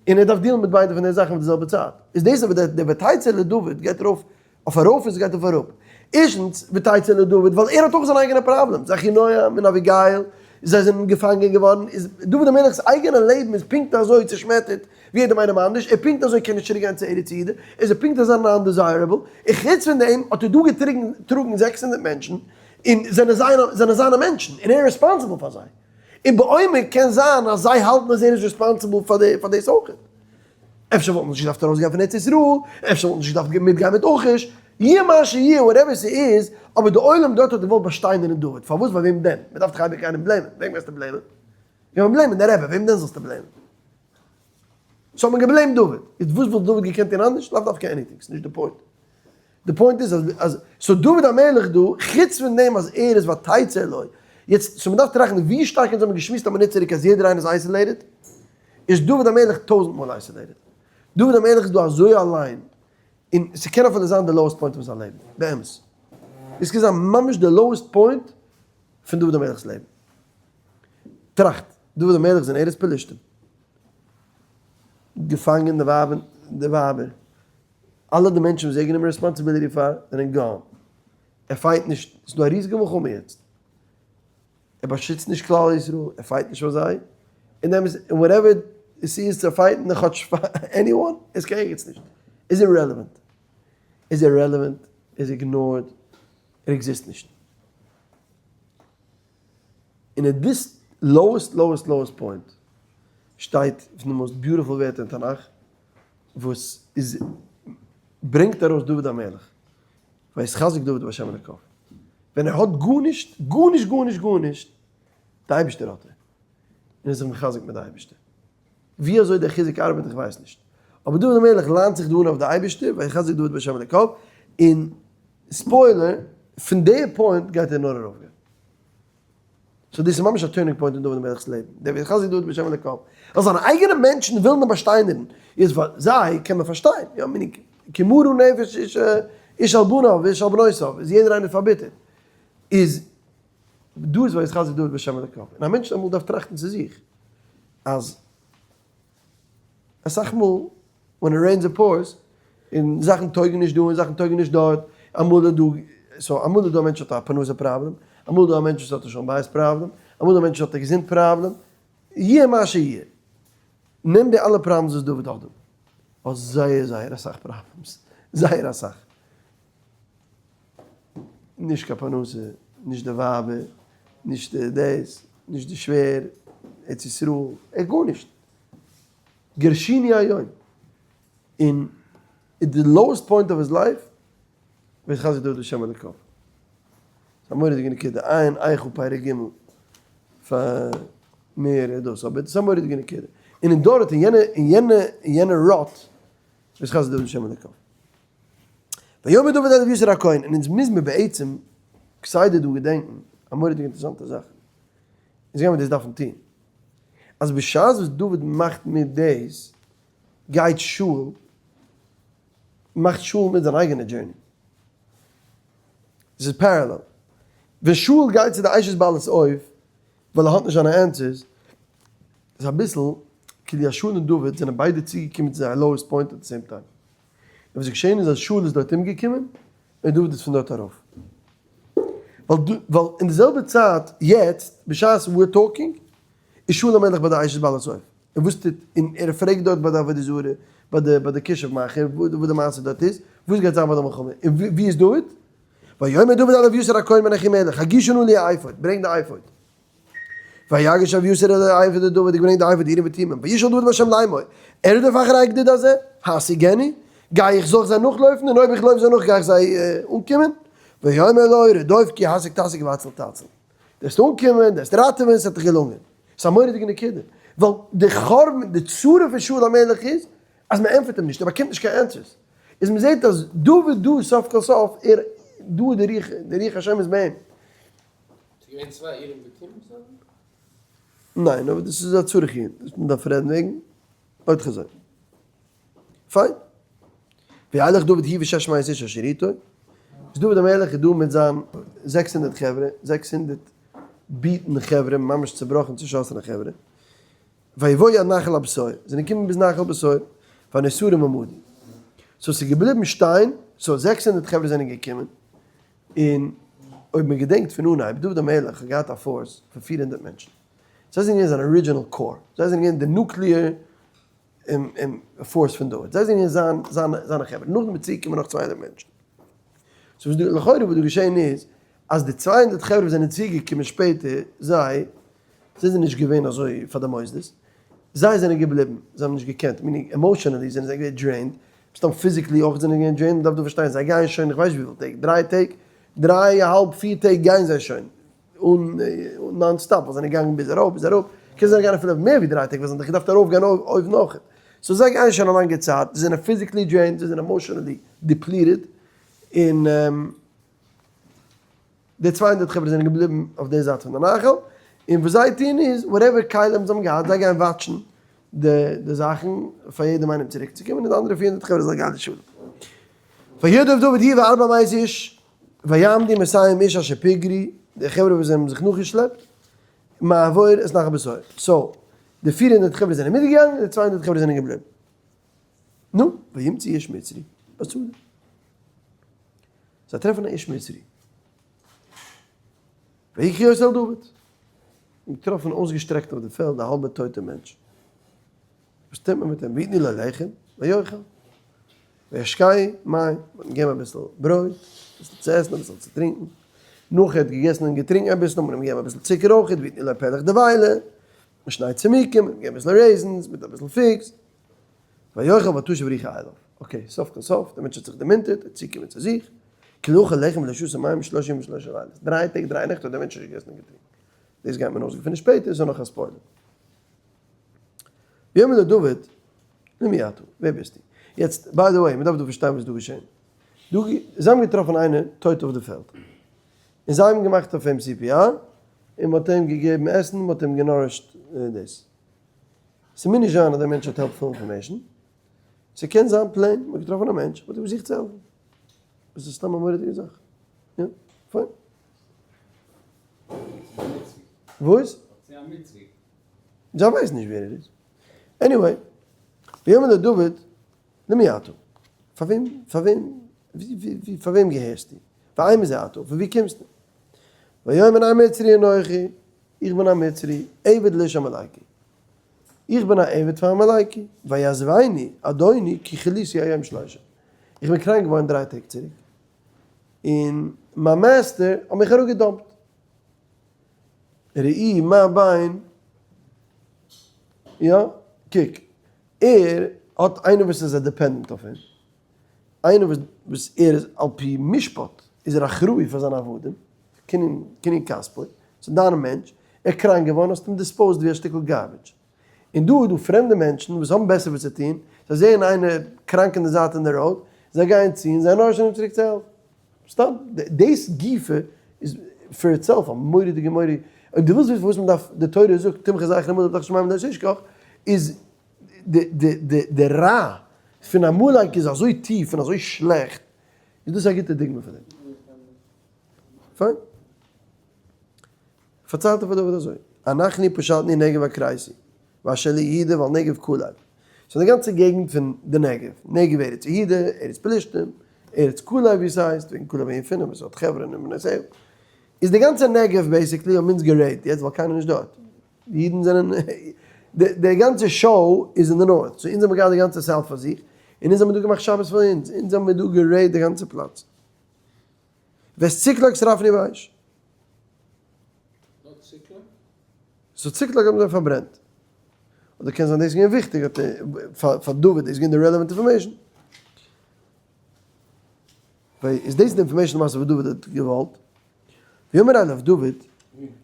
און ער דארף deal ן מיט ביידע פון די זאכן אויף די זעלבע צייט. איז דאס אבער דער ותצר לדוד גייט ארויף אויף ארויף און ס'גייט אויף אראפ. ערשטנס, ותצר לדוד, ווייל ער האט אויך זיין אייגענע problems, אחינועם און אביגיל, זיי זענען געפאנגען געווארן, איז דוד המלך'ס אייגענע לעבן איז פונקט אזוי צעשמעטערט ווי יעדעם איינעם אנדערש, ער פונקט אזוי קען נישט צוריק גיין צו ארץ יהודה, איז ער פונקט אזא non-desirable, און חוץ פון דעם האט ער דא געטראגן 600 מענטשן, און זענען זיינע זענען זיינע מענטשן, און ער איז responsible פאר זיי. און בעומק קען זיין אז זיי האלטן אז ער איז responsible פאר דאס אויכעט. אפשר וואלט מען נישט געדארפט ארויסגיין פון ארץ ישראל, אפשר וואלט מען נישט געדארפט מיטגיין מיט אכיש. יהיה מה שיהיה, whatever ס'איז, אבער די עולם דארט האט געוואלט באשטיינערן דוד, פארוואס? ווייל וועם דען? מ'דארף דאך אייביג איינעם blame ען, וועם גייסטו blame ען? גייט מען blame ען די רבי, וועם דען זאלסטו blame ען? so האט מען גע blame ט דוד, איז וואס וואלט דוד געקענט טון אנדערש? לאו דווקא anything, ס'נישט די point. די point איז אז אז so דוד המלך דא, חוץ פון דעם אז ער איז ותצא לו, יעצט so מ'דארף טראכטן ווי שטארק אונז האבן געשמועסט א מינוט צוריק אז יעדער איינער איז isolated, איז דוד המלך טויזנט מאל isolated. דוד המלך איז דא אזוי אליין, און ס'קען אפילו זיין די lowest point פון זיין לעבן, באמת. דאס קען זיין ממש די lowest point פון דוד המלך'ס לעבן. טראכט, דוד המלך איז אין ארץ פלשתים, געפאנגען די ווייב און די ווייבער, אלע די מענטשן וואס ער האט גענומען responsibility פאר זענען gone, ער fight נישט, ס'איז דא א ריזיגע מלחמה יעצט, ער באשיצט נישט כלל ישראל, ער fight נישט פאר זיי, און אמת, און whatever עס איז צו fight ן כאטש פאר anyone, עס קען יעצט נישט, איז irrelevant, איז irrelevant, איז ignored, ער exist נישט. און at this lowest lowest lowest point שטייט פון די most beautiful ווערטער אין תנך וואס איז ברענגט ארויס דוד המלך ויתחזק דוד בהשם אלוקיו ווען ער האט גארנישט גארנישט גארנישט גארנישט די אייבערשטער האט ער און ער איז זיך מחזק מיט די אייבערשטער ווי אזוי דער חיזוק ארבעט איך ווייס נישט אבער דוד המלך ליינט זיך דא אן אויף די אייבערשטער ויתחזק דוד בהשם אלוקיו און spoiler פון די point גייט ער נאר ארויפגיין. so דאס איז ממש א turning point אין דוד המלך'ס לעבן, דער ויתחזק דוד בהשם אלוקיו, ווייל זיינע אייגענע מענטשן ווילן אים באשטיינערן, איז פאר זיי קען מען פארשטיין, יא meaning כי מרה נפש איש איש על בניו ואיש על בנותיו, איז יעדער איינער פארביטערט, איז דא איז ויתחזק דוד בהשם אלוקיו, און א מענטש אמאל דארף טראכטן צו זיך אז אסאך מאל when it rains it pours, און זאכן טויגן נישט דא און זאכן טויגן נישט דארט, אמאל איז דא, so אמאל איז דא א מענטש האט א פרנסה פראבלעם, אמאל איז דא א מענטש וואס האט א שלום בית פראבלעם, אמאל איז דא א מענטש וואס האט א געזונט פראבלעם, יהיה מה שיהיה, נעם די אלע problems וואס דוד האט דא, האסט זייער זייער אסאך problems, זייער אסאך. נישט קיין פרנסה, נישט די ווייבער, נישט דאס, נישט די שווער, ארץ ישראל, ער האט גארנישט. גרשיני היום, און at the lowest point of his life, ויתחזק דוד בהשם אלוקיו. ס'איז א מורא'דיגע נקודה, עיין איכה פרק ג' פאר מער דאס, אבער ס'איז א מורא'דיגע נקודה. און אין דארט, אין יענע, אין יענע, אין יענע ראט, ויתחזק דוד בשם אלוקיו. ויאמר דוד אל אביתר הכהן, און אונז מוז מיר בעצם כסדר דא געדענקן א מורא'דיגע אינטערעסאנטע זאך, אונז גיימיר דאס דארפן טון, אז בשעת וואס דוד מאכט מיט דאס, גייט שאול, מאכט שאול מיט זיין אייגענע journey. עס איז parallel. ווען שאול גייט צו די אשת בעלת אוב, ווייל ער האט נישט זיינע answers, איז אביסל כאילו אז שאול און דוד זענען ביידע צוגעקומען צו זייער lowest point at the same time. און וואס איז געשען איז אז שאול איז דארט אומגעקומען, און דוד איז פון דארט ארויף. ווייל ווייל אין די זעלבע צייט יעצט בשעת we're talking איז שאול המלך ביי די אשת בעלת אוב, און וואס טוט, און ער פרעגט דארט ביי די עבודה זרה, ביי די ביי די כישוף מאכער וואס די מעשה דארט איז, וואס גייט זיין ביי די מלחמה, און ווי איז דוד? ויאמר דוד אל אביתר הכהן בן אחימלך הגישה נא לי האפוד, ברענג די אפוד. ויגש אביתר אל האפוד לדוד, געברענגט די אפוד אורים ותומים, וישאל דוד בהשם לאמור, ארדוף אחרי הגדוד הזה, האשיגנו? גיי איך זאל איך זיי נאכלויפן, און אויב איך לויף זיי נאך גיי איך זיי אנקומען? ויאמר לו, רדוף כי השג תשיג והצל תציל. דו וועסט אנקומען, דו וועסט ראטעווען, עס וועט דיך געלונגען. ס'איז א מורא'דיגע נקודה, ווייל די חורבן, די צרה פון שאול המלך איז, אז מען ענטפערט אים נישט, ער באקומט נישט קיין answers. איז מען זעט אז דוד דא סוף כל סוף, ער, דא איז די רוח, די רוח השם איז ביי אים. ס'איז געווען צוויי אורים ותומים זאגן? ניין, אבער דאס איז א צריך עיון, דאס מען דארף רעדן וועגן, עוד חזון. פיין. וילך דוד הוא ושש מאות איש אשר איתו, איז דוד המלך איז דא מיט זיין 600 חברה, 600 beaten חברה, ממש צובראכן צושאסענע חברה, ויבואו עד נחל הבשור, זענען געקומען ביז נחל בשור, והנותרים עמדו. so ס'איז געבליבן שטיין, so 600 חברה זענען געקומען, און אויב מען געדענקט פון אנהייב, דוד המלך האט געהאט א force פון 400 מענטשן. זיי זענען געווען זיין original core, זיי זענען געווען די nuclear force פון דוד, זיי זענען געווען זיינע חברה, נאכדעם איז צוגעקומען נאך 200 מענטשן. so וואס דא, לכאורה וואס דא געשען איז, אז די 200 חברה וואס זענען צוגעקומען שפעטער, זיי, זיי זענען נישט געווען אזוי פאר די מוסדות, זיי זענען געבליבן, זיי האבן נישט געקענט, meaning emotionally זענען זיי געווען drained. מסתם physically אויך זענען געווען drained, מ'דארף דא פארשטיין זיי גייען שוין איך ווייס וויפיל טעג, דריי טעג, דריי א האלב פיר טעג גייען זיי שוין אן non stop, ווייל זיי זענען געגאנגען ביז ארויף ביז אראפ, קען זיין גיין אפילו מער ווי דריי טעג ווייל זיי האבן דאך געדארפט ארויף גיין אויבן אויך, so זיי גייען שוין א לאנגע צייט, זיי זענען physically drained, זיי זענען emotionally depleted, און די 200 חברה זענען געבליבן אויף די זייט פון די נחל, און וואס זיי טוען איז, whatever כלים זיי האבן געהאט, זיי גייען watch ן די די זאכן פאר יעדעם איינעם צוריק צו קומען, און די אנדערע 400 חברה זאלן גיין לשלום. וירדוף דוד הוא וארבע מאות איש, ויעמדו מאתים איש אשר פגרו, די חברה וואס האבן זיך נאכגעשלעפט, מעבור את נחל בשור. so, די 400 חברה זענען מיטגעגאנגען, און די 200 חברה זענען געבליבן. נו, וימצאו איש מצרי בשדה. זיי טרעפן א איש מצרי. ויקחו אותו אל דוד. און געטראפן אויסגעשטרעקט אויף די פעלד א האלבע טויטע מענטש. וואס טוט מען מיט אים? ויתנו לו לחם ויאכל. וישקהו מים. מען האט אים געגעבן אביסל ברויט, אביסל צו עסן, אביסל צו טרינקען. נאך ער האט געגעסן און געטרינקען אביסל, האט מען אים געגעבן אביסל צוקער אויך, ויתנו לו פלח דבילה, ושני צמיקים, מען האט אים געגעבן אביסל raisins מיט אביסל figs. ויאכל ותשב רוחו אליו. okay, סוף כל סוף, דער מענטש האט זיך דערמונטערט, ער איז צוגעקומען צו זיך, כי לא אכל לחם ולא שתה מים שלשה ימים ושלשה לילות. דריי טעג דריי נעכט האט דער מענטש נישט געגעסן און געטרינקען. דאס גייט מען אויסגעפינען שפעטער, ס'איז נאך א spoiler. ויאמר לדוד, למי אתה? ווער ביסטו? יעצט, by the way, מ'דארף דא פארשטיין וואס איז דא געשען. דא, זיי האבן געטראפן איינער טויט אויף די פעלד. און זיי האבן געמאכט אויף אים CPR, און מ'האט אים געגעבן עסן, מ'האט אים גע nourished דאס. ס'מוז נישט זיין אז דער מענטש האט helpful information, ס'קען זיין plain מ'האט געטראפן א מענטש, מ'האט אים געזוכט צו העלפן. דאס איז סתם א מורא'דיגע זאך. יא, פיין. וואס? זיי ווייסן נישט ווער ער איז. anyway, ויאמר לדוד, למי אתה? פאר וועם, פאר וועם, פאר וועם געהערסטו? ואימתי אתה? פון ווי קומסטו? ויאמר המצרי אנכי, איך בין א מצרי, עבד לאיש עמלקי. איך בין א עבד פאר עמלקי. ויעזבני אדוני כי חליתי היום שלשה. איך בין קראנק געווארן דריי טעג צוריק, און מיין master האט מיך אראפגע dump ט. ראי מה בין, יא, קוק, ער האט איינער וואס איז א dependent אויף אים, איינער וואס וואס ער איז על פי משפט איז ער אחראי פאר זיינע עבדים, קנין קנין כספו, ס'איז דיין מענטש, ער איז קראנק געווארן האסט אים disposed ווי א שטיקל garbage. און דא איז דא פרעמדע מענטשן וואס האבן בעסער וואס צו טון, זיי זעען איינער קראנק אין די זייט אין די road, זיי גייען צו און זיי nourish ן אים צוריק צו health. סתם, דאס גופא איז for itself א מורא'דיגע מורא'דיגע, אויב דו ווילסט וויסן פארוואס מען דארף, די תורה זאגט תמחה זכר עמלק מתחת השמים לא תשכח, איז די די די די רע פון עמלק איז אזוי טיף און אזוי שלעכט, איז דאס א גוטע דוגמא פאר דעם. פיין. פארציילט ער פאר דוד אזוי, אנחנו פשטנו נגב הכרתי, ואשר ליהודה ועל נגב כלב. so די גאנצע געגנט פון די נגב, נגב ארץ יהודה, ארץ פלישתים, ארץ כלב ווי ס'הייסט, וועגן כלב בן יפונה וואס האט חברון און בני סעיל, איז די גאנצע נגב basically האבן אונז גע raid ט יעצט ווייל קיינער נישט דארט. די אידן זענען, די גאנצע show איז אין די north, so אונז האבן געהאט די גאנצע south פאר זיך, און אונז האבן דא געמאכט שבת פאר אונז, אונז האבן דא גע raid ט די גאנצע פלאץ. ואת צקלג שרפנו באש. so צקלג האבן זיי פארברענט. אדער קען זיין דאס איז געווען וויכטיג פאר דוד, דאס איז געווען די relevant information. איז דאס די information למעשה וואס דוד האט געוואלט? ויאמר אליו דוד,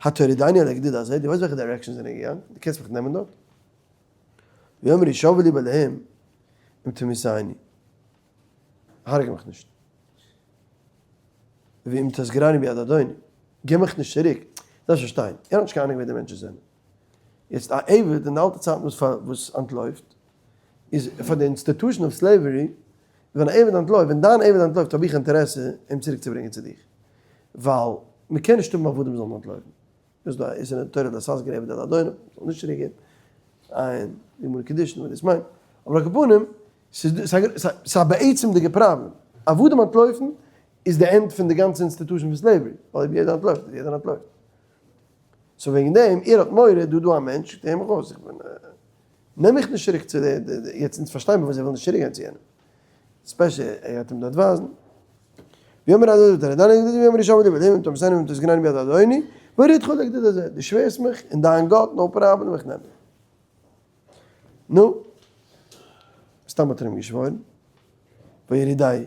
התורידני אל הגדוד הזה, דו ווייסט וועלכע direction זענען געגאנגען, דו קענסט מיך נעמען דארט? ויאמר השבע לי באלהים אם תמיתני, הרגע מיך נישט. ואם תסגרני ביד אדוני, גיב מיך נישט צוריק. דארפסט פארשטיין, ער האט נישט קיין אהנונג ווער די מענטשן זענען. יעצט א עבד אין די אלטע צייטן וואס וואס אנטלויפט, איז פאר די institution of slavery, ווען א עבד אנטלויפט, ווען דיין עבד אנטלויפט האב איך אינטערעסע אים צוריק צו ברענגען צו דיך. ווייל מ'קען נישט האבן עבדים זאלן אנטלויפן. דאס דא איז אין די תורה לתסגר עבד אל אדונו, מ'זאל נישט צוריק געבן. עיין גמרא קידושין וואס דאס מיינט. אבער על כל פנים, ס'איז א בעצם'דיגע פראבלעם. עבדים אנטלויפן איז די end פון די גאנצע institution פון slavery, ווייל אויב יעדער אנטלויפט איז יעדער אנטלויפט. so וועגן דעם, ער האט מורא, דא דא א מענטש, זאגט ער הער מיך אויס, איך בין, נעם מיך נישט צוריק צו די, יעצט אונז פארשטיין מיר פארוואס ער וויל נישט צוריק גיין צו יענעם. special ער גייט אים דארט ווייזן. ויאמר אדוני ויאמר השבע לי באלהים אם תמיתני ואם תסגרני ביד אדוני, ואורידך אל הגדוד הזה, דו שווערסט מיך אין דיין גאט, no problem, איך נעם דיר. נו, סתם האט ער אים געשוואוירן. ויורידהו, ער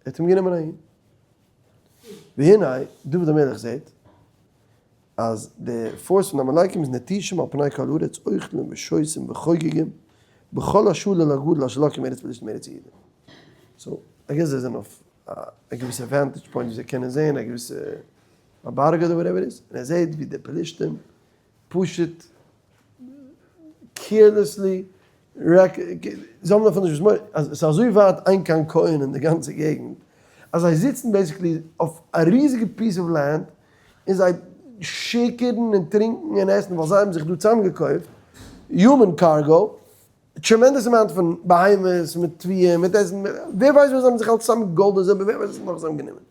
האט אים גענומען אהין. והנה, דוד המלך זעט אז די force פון די עמלקים איז נטושים על פני כל הארץ אוכלים ושותים וחוגגים בכל השלל הגדול אשר לקחו מארץ פלשתים מארץ יהודה. so, I guess זיי זענען אויף א געוויסע vantage point ווי זיי קענען זען א געוויסע א בארג אדער whatever איז, און ער זעט ווי די פלשתים פשוט carelessly זיי האבן דערפון נישט וואס מורא, אז עס איז אזוי ווייט אין קיין כהן אין די גאנצע געגנט, אז זיי זיצן basically אויף א ריזיגע piece of land, און זיי שיכור'ן און טרינקן און עסן ווייל זיי האבן זיך דא צוזאמגעקויפט human cargo, tremendous amount פון בהמות מיט תבואה מיט עסן, ווער ווייסט וואס זיי האבן זיך אלץ צוזאם גאלד און זילבער, ווער ווייסט וואס נאך זיי האבן גענומען.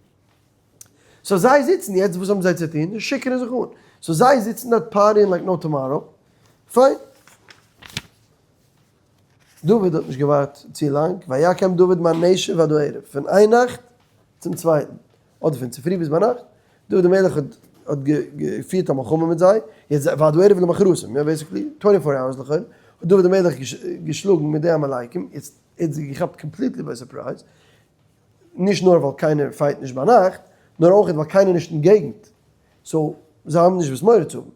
so זיי זיצן יעצט וואס האבן זיי צו טון? זיי שיכור'ן זיך אן. so זיי זיצן דארט party ען like no tomorrow. פיין. דוד האט נישט געווארט צו לאנג, ויקם דוד מהנשף עד הערב, פון איין נאכט צום צווייטן, אדער פון צופרי ביז ביינאכט, דוד המלך האט האט געפירט א מלחמה מיט זיי, יעצט ועד הערב למחרתם, יא basically twenty four hours לכאורה, האט דוד המלך געשלאגן מיט די עמלקים, יעצט ער האט זיי געכאפט completely by surprise, נישט נאר ווייל קיינער fight נישט ביינאכט, נאר אויך ווייל קיינער נישט אין געגנט, so זיי האבן נישט וואס מורא צו האבן.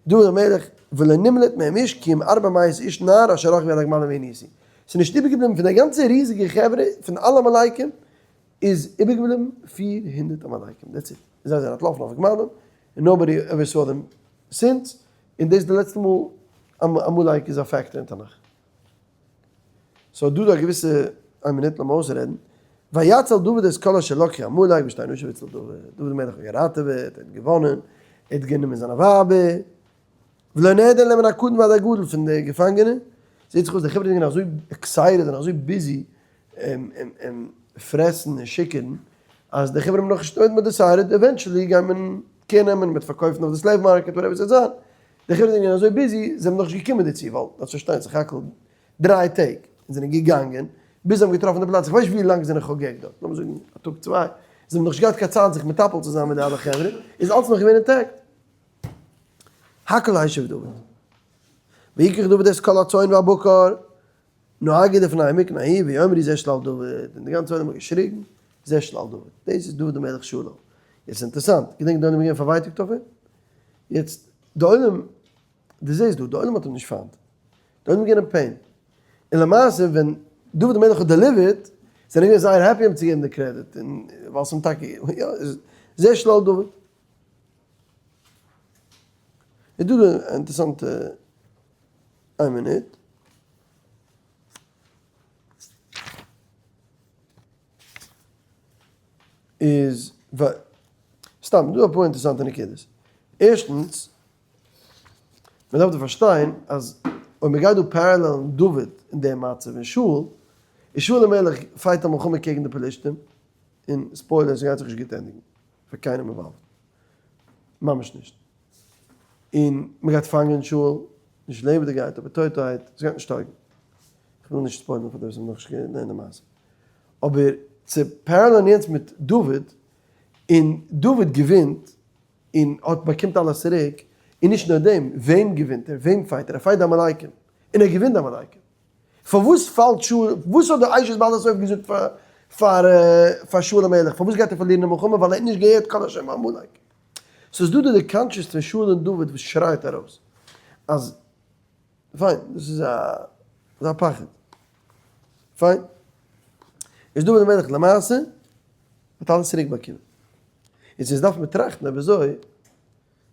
דוד המלך, ולא נמלט מהם איש כי אם ארבע מאות איש נער אשר רכבו על הגמלים וינוסו. ס'איז נישט איבערגעבליבן פון די גאנצע ריזיגע חברה פון אלע עמלקים, איז איבערגעבליבן 400 עמלקים, that's it. זיי זענען אנטלאפן אויף גמלים, און nobody ever saw them since, און דאס איז די לעצטע מאל עמלק איז א factor אין תנך. so דא דא א געוויסע, איין מינוט לאמיר אויסרעדן, ויצל דוד את כל אשר לקחו עמלק ושתי נשיו הציל דוד, דוד המלך האט געראטעוועט, ער האט געוואנען, ער האט גענומען זיינע ווייבער, ולא נעדר להם מן הקטן ועד הגדול פון די געפאנגענע, זעט זיך אויס די חברה זענען אזוי excited און אזוי busy פרעסן און שיכור'ן, אז די חברה האבן נאכנישט אויב מען decided eventually גייט מען care נעמען, מען וועט פארקויפן אויף די slave market whatever ס'וועט זיין, די חברה זענען געווען אזוי busy, זיי האבן נאכנישט געקומען דערצו, ווייל דארפסט פארשטיין סך הכל דריי טעג, און זענען געגאנגען, ביז זיי האבן געטראפן די פלאץ, איך ווייס נישט ווי לאנג זיי זענען חוגג דארט, לאמיר זאגן א טאג צוויי, זיי האבן נאכנישט געהאט קיין צייט זיך מטפל צו זיין מיט די אלע חברה, איז אלץ נאך געווען intact. הכל השיב דוד. ויקח דוד את כל הצאן והבקר, נהגו לפני המקנה ההיא ויאמרו זה שלל דוד, און די גאנצע עולם האט געשריגן, זה שלל דוד. דאס איז דוד המלך שלל. יעצט אינטערעסאנט, געדענק די עולם איז געווען פארווייטאגט אויף אים? יעצט, די עולם, דו זעסט דא, די עולם האט אים נישט פיינט. די עולם איז געווען אין pain. און למעשה ווען דוד המלך האט delivered, זענען געווען זייער happy אים צו געבן די קרעדיט, און ווייל ס'איז אים טאקע, יא, זה שלל דוד. איז דא די אינטערעסאנטע איין מינוט. איז סתם דא אפאר אינטערעסאנטע נקודות. ערשטנס, מען דארף דא פארשטיין אז אויב מען גייט דא parallel ן דוד אין דעם מצב און שאול, איז שאול המלך fight א מלחמה קעגן די פלישתים, און spoiler ס'גייט זיך נישט גוט ענדיגן פאר קיינעם involved. ממש נישט. און מען גייט פאנגען שאול, נישט לעבעדיגעהייט אבער טויטערהייט, עס גייט נישט טויגן. איך וויל נישט spoil ן פאר די וואס האבן נאכנישט געלערנט די מעשה. אבער צו parallel ן יענץ מיט דוד, און דוד געווינט, און האט באקומט אלעס צוריק, און נישט נאר דעם, וועם געווינט ער? וועם fight ער? ער fight די עמלקים, און ער געווינט די עמלקים. פארוואס פאלט שאול, וואס האט די אשת בעל הסוף געזאגט פאר פאר שאול המלך, פארוואס גייט ער פארלירן די מלחמה, ווייל ער האט נישט געהערט קול השם עמלק. ס'איז דא דא די conscious פון שאול און דוד וואס שרייט ארויס אז פיין, דאס איז א איז א פחד. פיין. איז דוד המלך למעשה האט אלעס צוריק באקומען. יעצט אונז דארף מען טראכטן אויב אזוי,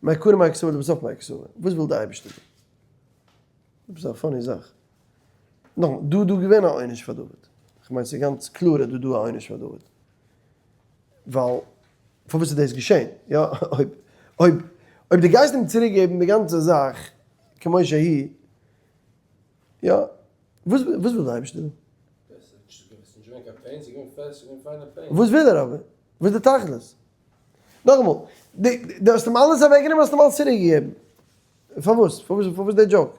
מעיקרא מאי קסבר לבסוף מאי קסבר, וואס וויל די אייבערשטער דא? דאס איז א funny זאך. נאכאמאל, דא איז דא געווען א עונש פאר דוד. כ'מיין ס'איז גאנץ קלאר אז דא איז דא א עונש פאר דוד. ווייל פארוואס איז דאס געשען? יא, אויב אויב אויב דו גייסט אים צוריק געבן די גאנצע זאך כמו שהיא, יא, וואס וואס וויל די אייבערשטער דא? וואס וויל ער אבער? וואס איז די תכלית? נאכאמאל, דו האסט אים אלעס אוועקגענומען האסט אים אלעס צוריק געגעבן. פארוואס? פארוואס פארוואס די joke?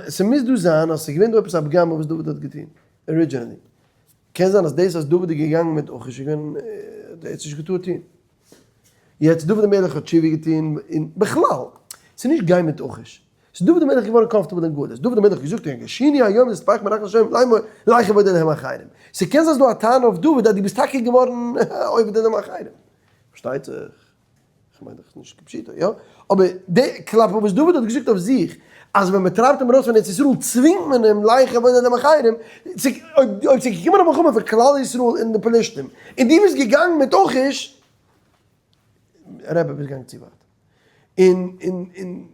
ס'מוז דא זיין אז ס'איז געווען דא עפעס א פגם וואס דוד האט געטון, originally. קען זיין אז דאס אז דוד איז געגאנגען מיט אכיש איז געווען, ער האט עס נישט געטארט טון. יעצט דוד המלך האט תשובה געטון, און בכלל, ס'איז נישט גיין מיט אכיש. ס'איז דוד המלך געווארן comfortable אין גלות, דוד המלך האט געזאגט הרגשני היום להתפרך מנחלת השם לאמור לך עבוד אלהים אחרים. ס'קען זיין ס'איז דא א טענה אויף דוד אז דו ביסט טאקע געווארן עובד אלהים אחרים. פארשטייט זיך, כ'מיין דאך נישט כפשוטו, יא? אבער די כלפי וואס דוד האט געזאגט אויף זיך, אז ווען מ'טרייבט אים ארויס פון ארץ ישראל צווינגט מען אים לך עבוד אלהים אחרים, אויב ס'איז געקומען א מלחמה פון כלל ישראל און די פלישתים, און דו ביסט געגאנגען מיט אכיש, רבי ביסט געגאנגען צו ווייט. און און און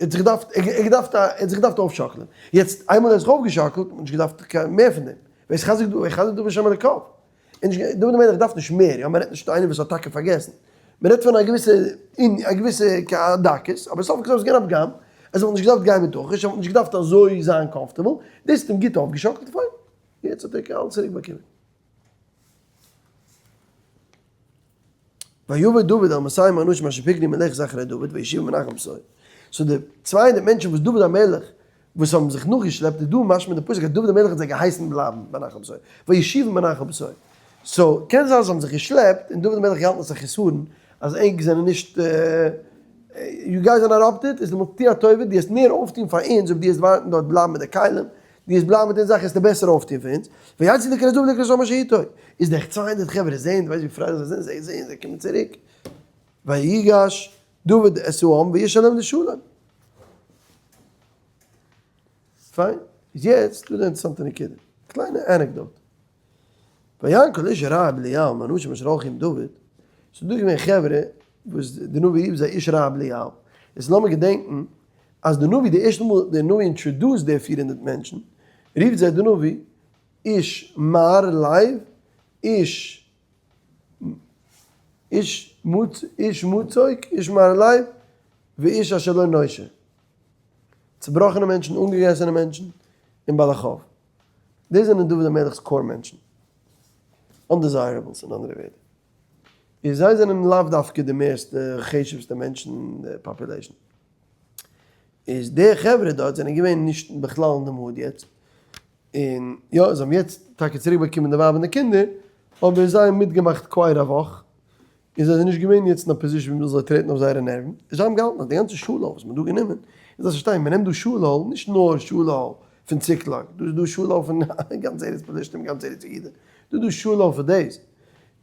ער האט זיך געדארפט ער האט געדארפט ער האט זיך געדארפט אויפשאקלען. יעצט איינמאל ער האט זיך אויפגעשאקלט האט מען נישט געדארפט קיין מער פון דעם. ויתחזק דוד ויתחזק דוד בשם אלוקיו. און נישט דוד המלך דארף נישט מער, יא מען רעדט נישט איינער וואס האט טאקע פארגעסן. מען רעדט פון א געוויסע אין א געוויסע דקות, אבער סוף כל סוף איז געווען א פגם, אז ער וואלט נישט געדארפט גיין מיט אכיש, ער וואלט נישט געדארפט אזוי זיין comfortable, דאס האט אים גוט אויפגעשאקלט, פיין. יעצט האט ער אלעס צוריק באקומען. ויבא דוד אל מאתים האנשים אשר פקדו מלכת אחרי דוד וישיבם בנחל בשור. so די 200 מענטשן וואס דוד המלך וואס האבן זיך נאכגעשלעפט איז דא משמע די פסוק אז דוד המלך האט זיי געהייסן בלייבן בנחל בשור. וישיבם בנחל בשור. so קען זיין זיי האבן זיך געשלעפט און דוד המלך געהאלטן עס א חסרון אז ענק זענען נישט you guys are not up to it איז דעמאלט טו א טובה דו העסט מער אויפטון פאר אונז אויב דו העסט ווארטן דארט בלייבן מיט די כלים דו וועסט בלייבן מיט אונז זאך וועסטו בעסער אויפטון פאר אונז, ויצאו לקראת דוד ולקראת העם אשר איתו, איז די 200 חברה זעהן, דו ווייסט ווי פרייליך זיי זענען, זיי זעהן זיי קומען צוריק, ויגש דוד את העם וישאלם לשלום. פיין, איז יעצט דא די אינטערעסאנטע נקודה, קליינע anecdote. ויען כל איש רע בליעל מאנשים אשר הלכו עם דוד, ס'איז דא געווען חברה וואס די נביא רופט זיי איש רע בליעל, איז לאמיר געדענקן אז די נביא די ערשטע מאל די נביא introduce ט די 400 מענטשן, רופט זיי די נביא איש מר לב, איש איש איש מצוק, איש מר לב, ואיש אשר לא נושע. צובראכענע מענטשן, אנגעגעסענע מענטשן, און בעלי חוב. דאס זענען דוד המלך'ס core מענטשן. undesirables אין אנדערע ווערטער. און זיי זענען לאו דווקא די מערסטע חשוב'סטע מענטשן אין די population. איז די חברה דארט זענען געווען נישט בכלל אין די mood יעצט. און יא, זיי האבן יעצט טאקע צוריק באקומען די ווייב און די קינדער, אבער זיי האבן מיטגעמאכט quite א וואך, און זיי זענען נישט געווען יעצט אין א position ווי מ'זאל זיי טרעטן אויף זייערע נערוון, און זיי האבן געהאלטן אז די גאנצע שלל וואס מ'האט דא גענומען, און זאלסט פארשטיין, מ'נעמט דא שלל, נישט נאר שלל פון ציקלאג, דא איז דא שלל פון גאנץ ארץ פלשתים, גאנץ ארץ יהודה, דא איז דא שלל פון דאס,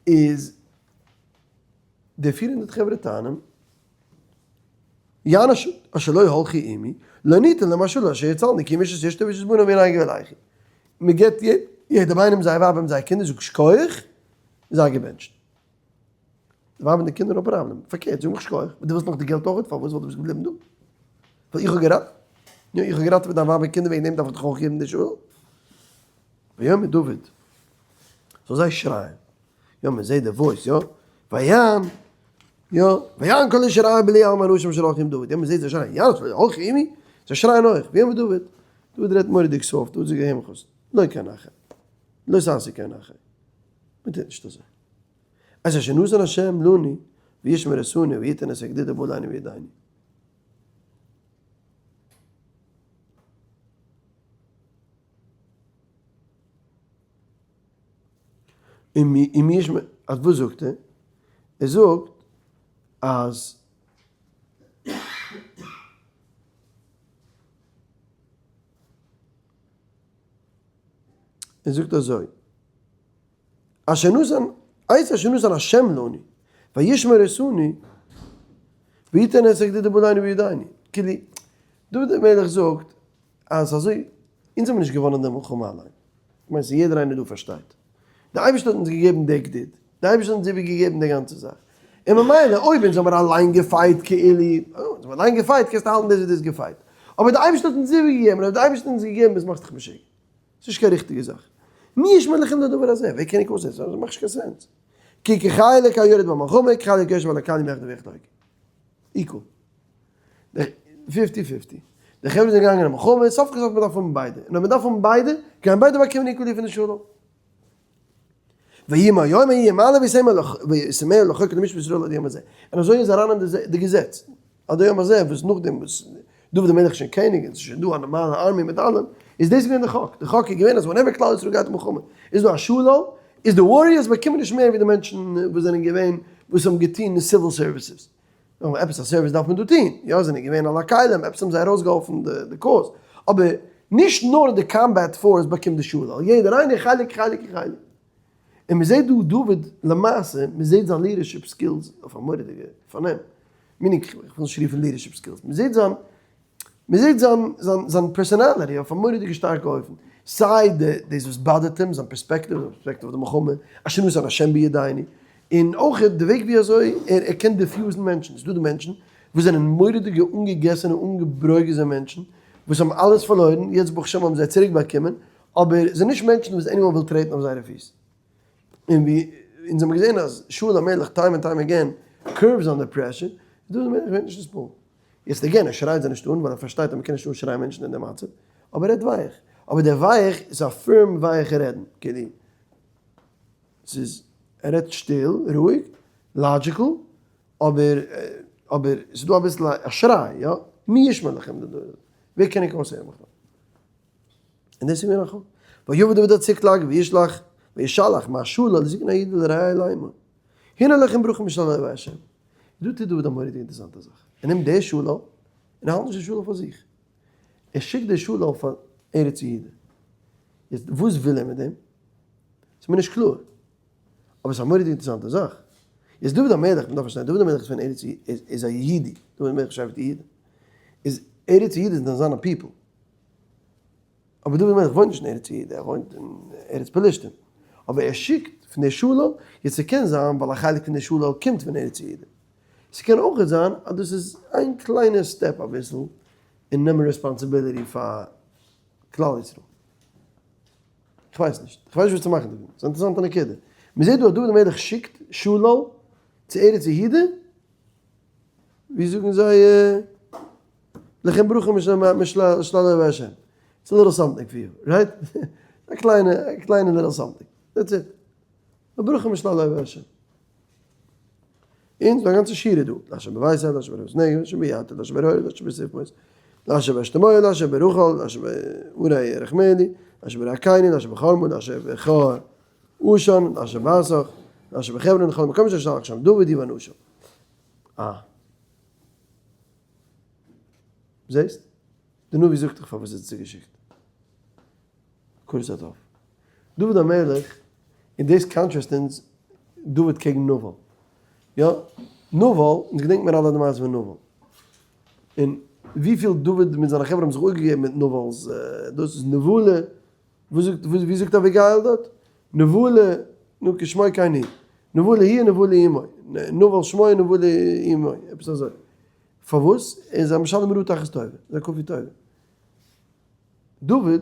איז די 400 חברה טענה'ן, יען אשר לא הלכו עמי, לא ניתן להם השלל אשר יצלני, כי אם איש את אשתו ואיש את בניו וינהגו וילכו. מ'געבט יעדעם איינעם זייער ווייב און זייער קינדער, זאג שכוח, זיי געבענטשט. די ווייב און די קינדער no problem. פארקערט, זאג מיך שכוח. דו ווילסט נאך די געלט אויך? פארוואס וואלט דו ביסט געבליבן דא? ווייל איך האב געראטעוועט. יא, איך האב געראטעוועט דיין ווייב און קינדער, וועגן דעם דארף איך דיך אויך געבן די שלל. ויאמר דוד, זאל זיי שרייען. יא, מען זעט די voice, יא. ויען, יא, ויען כל איש רע בליעל מהאנשים אשר הלכו עם דוד. יא, מען זעט זיי שרייען. יען, הלכו עמי? זיי שרייען אויך. ויאמר דוד, דוד רעדט מורא'דיג soft, דוד זאגט אים, לא כן אחי. לא תעשו כן אחי. מען טוט נישט אזוי. את אשר נתן השם לנו וישמר אותנו ויתן את הגדוד הבא עלינו בידינו. און מי ישמר, אז וואס זאגט ער? ער זאגט אז ער זאגט אזוי, אשר נתן, את אשר נתן השם לנו, וישמר אותנו, ויתן את הגדוד הבא עלינו בידינו. כאילו, דוד המלך זאגט אז אזוי, אונז האבן נישט געוואונען די מלחמה אליין. כ'מיין ס'איז יעדער איינער דא פארשטייט. די אייבערשטער האט אונז געגעבן די גדוד, די אייבערשטער האט אונז איבערגעגעבן די גאנצע זאך. און ממילא אויב אונז האבן אליין געפייט כאילו, אונז האבן אליין געפייט קענסטו האלטן דאס ווי דו האסט געפייט. אבער די אייבערשטער האט אונז איבערגעגעבן, אויב די אייבערשטער האט אונז געגעבן איז מאכסט דיך משוגע. ס'איז נישט קיין ריכטיגע זאך. מי ישמע לכם לדבר הזה? ווער קען ענק אויסהערן? ס'מאכט נישט קיין sense. כי כחלק היורד במלחמה, כחלק היושב על הכלים יחדיו יחדיו. equal. fifty fifty. די חברה זענען געגאנגען אין מלחמה, סוף כל סוף מ'דארף האבן ביידע. און אויב מ'דארף האבן ביידע, גייען ביידע באקומען equally פון די שלל. ויהי מהיום ההוא ומעלה וישימהו לחוק למשפט ישראל עד היום הזה. און אזוי איז אריין אין די געזעץ. עד היום הזה, וואס נאכדעם וואס דוד המלך איז שוין קעניג און ס'איז שוין דא א נארמאלע army מיט אלעם, איז דאס געווען די חוק. די חוק איז געווען אז whenever כלל ישראל גייט אין מלחמה, איז דא א שלל, איז די warriors באקומען נישט מער ווי די מענטשן וואס זענען געווען, וואס האבן געטון סיוויל services. נו, עפעס א service דארף מען דא טון, יא, זענען געווען על הכלים, עפעס האבן זיי ארויסגעהאלפן די cause, אבער נישט נאר די combat force באקומט די שלל, יעדער איינער חלק חלק חלק. און מען זעט דא דוד למעשה, מען זעט זיין leadership skills אויף א מורא'דיגע פארנעם, meaning איך וויל נישט רופן leadership skills, מען זעט זיין מען זעט זיין זיין זיין personality אויף א מורא'דיגע שטארקע אופן, סיי די דאס וואס באדערט אים, זיין פערספעקטיוו, זיין פערספעקטיוו אויף די מלחמה, אשר נתן השם בידינו, און אויך די וועג ווי אזוי ער ער קען defuse ן מענטשן, ס'איז דא די מענטשן וואס זענען מורא'דיגע אנגעגעסענע אנגעברויגעזע מענטשן, וואס האבן אלעס פארלוירן, יעצט ברוך השם האבן זיי צוריק באקומען, אבער זענען נישט מענטשן וואס anyone וויל טרעטן אויף זייערע פיס. און ווי אונז האבן געזען אז שאול המלך time and time again curves under pressure, דוד המלך ווערט נישט נתפעל. יעצט again ער שרייט זיי נישט אן ווייל ער פארשטייט אז מ'קען נישט אנשרייען מענטשן אין די מצב, אבער ער רעדט ווייך. אבער דער ווייך איז א firm ווייכע רעדן, כאילו ס'איז ער רעדט שטיל, רואיג, logical, אבער אבער ס'איז דא אביסל א שריי, יא? מי ישמע לכם דא? ווער קען ענק אויסהערן בכלל? און דאס איז געווען א חוק. ויבא דוד עד צקלג וישלח וישלח מהשלל לזקני יהודה ולרעי לאמור הנה לכם ברכה משלל אוהבי השם. דא טוט דוד א מורא'דיגע אינטערעסאנטע זאך. ער נעמט די שלל און ער האלט נישט די שלל פאר זיך. ער שיקט די שלל פאר ארץ יהודה. יעצט וואס וויל ער מיט דעם? ס'איז מיר נישט קלאר. אבער ס'איז א מורא'דיגע אינטערעסאנטע זאך. יעצט דוד המלך, מ'דארף פארשטיין, דוד המלך איז פון ארץ איז א יהודי. דוד המלך שבט יהודה. איז ארץ יהודה איז דאך זיינע people. אבער דוד המלך וואוינט נישט אין ארץ יהודה, ער וואוינט אין ארץ פלשתים. אבער ער שיקט פון די שלל, יעצט ס'קען זיין ווייל א חלק פון די שלל קומט פון ארץ יהודה. ס'קען אויך זיין אז דאס איז איין קליינע step אביסל אין נעמען responsibility פאר כלל ישראל. כ'ווייס נישט. כ'ווייס נישט וואס צו מאכן דערפון. ס'איז א אינטערעסאנטע נקודה. מ'זעט דא אז דוד המלך שיקט שלל צו ארץ יהודה, ווי זאגן זיי? לכם ברכה משלל אוהבי השם. It's a little something for you, right? א קליינע, א קליינע little something. That's it. א ברכה משלל אוהבי השם. און ס'דא א גאנצע שורה דא. לאשר בבית אל, לאשר ברמת נגב, לאשר ביתיר, לאשר ברהור, לאשר בסיפמוס, לאשר באשתמוע, לאשר ברחל, לאשר בערי ירחמיאלי, לאשר בערי הקיני, לאשר בחרמה, לאשר בכור עשן, לאשר באסך, לאשר בחברון, לכל מקום אשר שלח שם דוד יבנו שם. אה. זעסט? די נביא זאגט דיך פארוואס ער האט עס צוגעשיקט. הכרת הטוב. דוד המלך, און דאס contrast אונז דוד קעגן נבל. יא, נבל, אונז געדענקט מיר אלע די מעשה פון נבל. און וויפיל דוד מיט זיינע חברה האבן זיך אפגעגעבן מיט נבל'ס, דאס איז נבלה, וואס זאגט, ווי זאגט אביגיל דארט? נבלה, נו כשמו כן הוא. נבלה הוא ונבלה עמו. נבל שמו ונבלה עמו. עפעס אזוי. פארוואס? ער איז א משלם רעה תחת טובה, איז א כפוי טובה. דוד,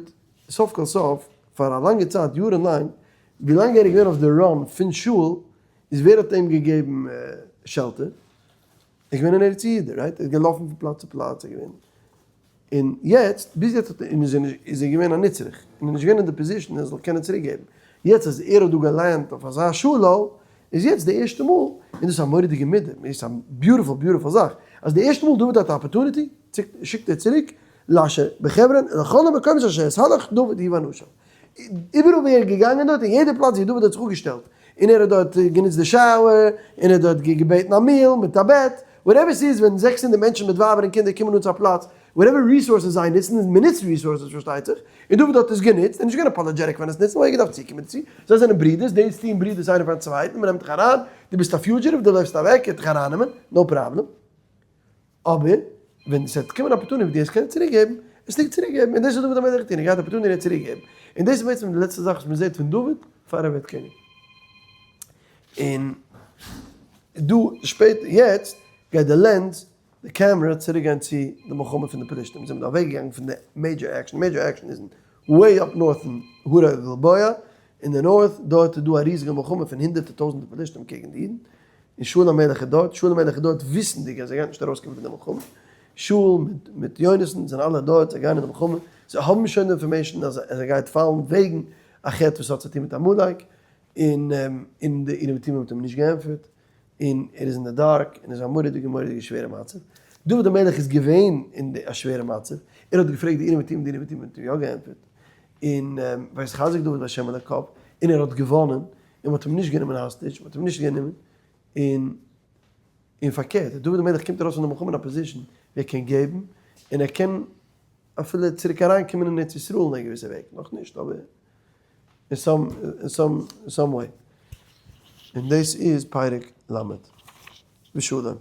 סוף כל סוף, פאר א לאנגע צייט, יארן לאנג, ווי לאנג ער איז געווען אויף די run פון שאול, איז ווער האט אים געגעבן shelter? ער איז געווען אין ארץ יהודה, right? ער איז געלאפן פון פלאץ צו פלאץ, ער איז געווען, און יעצט, ביז יעצט האט ער, איז ער געווען א נצרך, און איז נישט געווען אין די position ער זאל קענען צוריק געבן. יעצט אז ער האט דא גע land ט אויף אזא שלל, איז יעצט די ערשטע מאל, און דאס איז א מורא'דיגע מידה, איז א beautiful beautiful זאך, אז די ערשטע מאל דוד האט א opportunity, שיקט ער צוריק, לאשר בחברון, לכל המקומות אשר התהלך דוד הוא ואנשיו. איבעראל ווי ער איז געגאנגען דארט, אין יעדע פלאץ ווי דוד האט זיך אפגעשטעלט, און ער האט דארט גענוצט די shower, און ער האט דארט געבעטן א meal מיט א בעט, whatever ס'איז, ווען 600 מענטשן מיט ווייבער און קינדער קומען אן צו א פלאץ, whatever resources זיי נוצן, און מ'נוצט resources פארשטייט זיך, און דוד האט עס גענוצט, און נישט געווען apologetic פארן עס נוצן, ווייל ער האט געדארפט צוקומען דערצו, זיי זענען ברידערס, די טוען ברידערס איינער פארן צווייטן, מ'נעמט דיך אריין, דו ביסט א fugitive, דו לויפסט אוועק, ער וועט דיך ארייננעמען, no problem. אבער ווען עס וועט קומען opportunity ווי דו וועסט קענען צוריק געבן, וועסטו צוריק געבן, און דאס האט דוד המלך געטון, ער האט געהאט opportunity ער האט צוריק געגעבן, און דאס איז בעצם די לעצטע זאך וואס מען זעט פון דוד פאר ער ווערט קעניג. און דא שפעטער יעצט גייט די lens, די קעמרע צוריק גיין צו די מלחמה פון די פלישתים, זיי זענען אוועק געגאנגען פון די major action, major action איז אין way up north אין הר הגלבוע, אין די north, דארט איז דא א ריזיגע מלחמה פון הונדערטער טויזענטער פלישתים קעגן די אידן, און שאול המלך איז דארט, שאול המלך איז דארט וויסנדיג אז ער גייט נישט ארויסקומען פון די מלחמה, שאול מיט מיט יונתן זענען אלע דארט, זיי גייען אין די מלחמה, זיי האבן שוין די information אז ער גייט פאלן וועגן א חטא וואס האט צו טון מיט עמלק, און און די אורים ותומים האט אים נישט געענטפערט, און ער איז אין די dark, און עס איז א מורא'דיגע מורא'דיגע שווערע מצב, דוד המלך איז געווען אין א שווערע מצב, ער האט געפרעגט די אורים ותומים, די אורים ותומים האט אים יא געענטפערט, און ויתחזק דוד בה' אלוקיו, און ער האט געוואנען, און מ'האט אים נישט גענומען hostage, מ'האט אים נישט גענומען, און. און פארקערט, דוד המלך קומט ארויס פון די מלחמה אין א position ווי ער קען געבן, און ער קען אפילו צוריק אריינקומען אין ארץ ישראל אין א געוויסע וועג, נאכנישט אבער אין some אין some some way. און דאס איז פרק ל'. ושלום.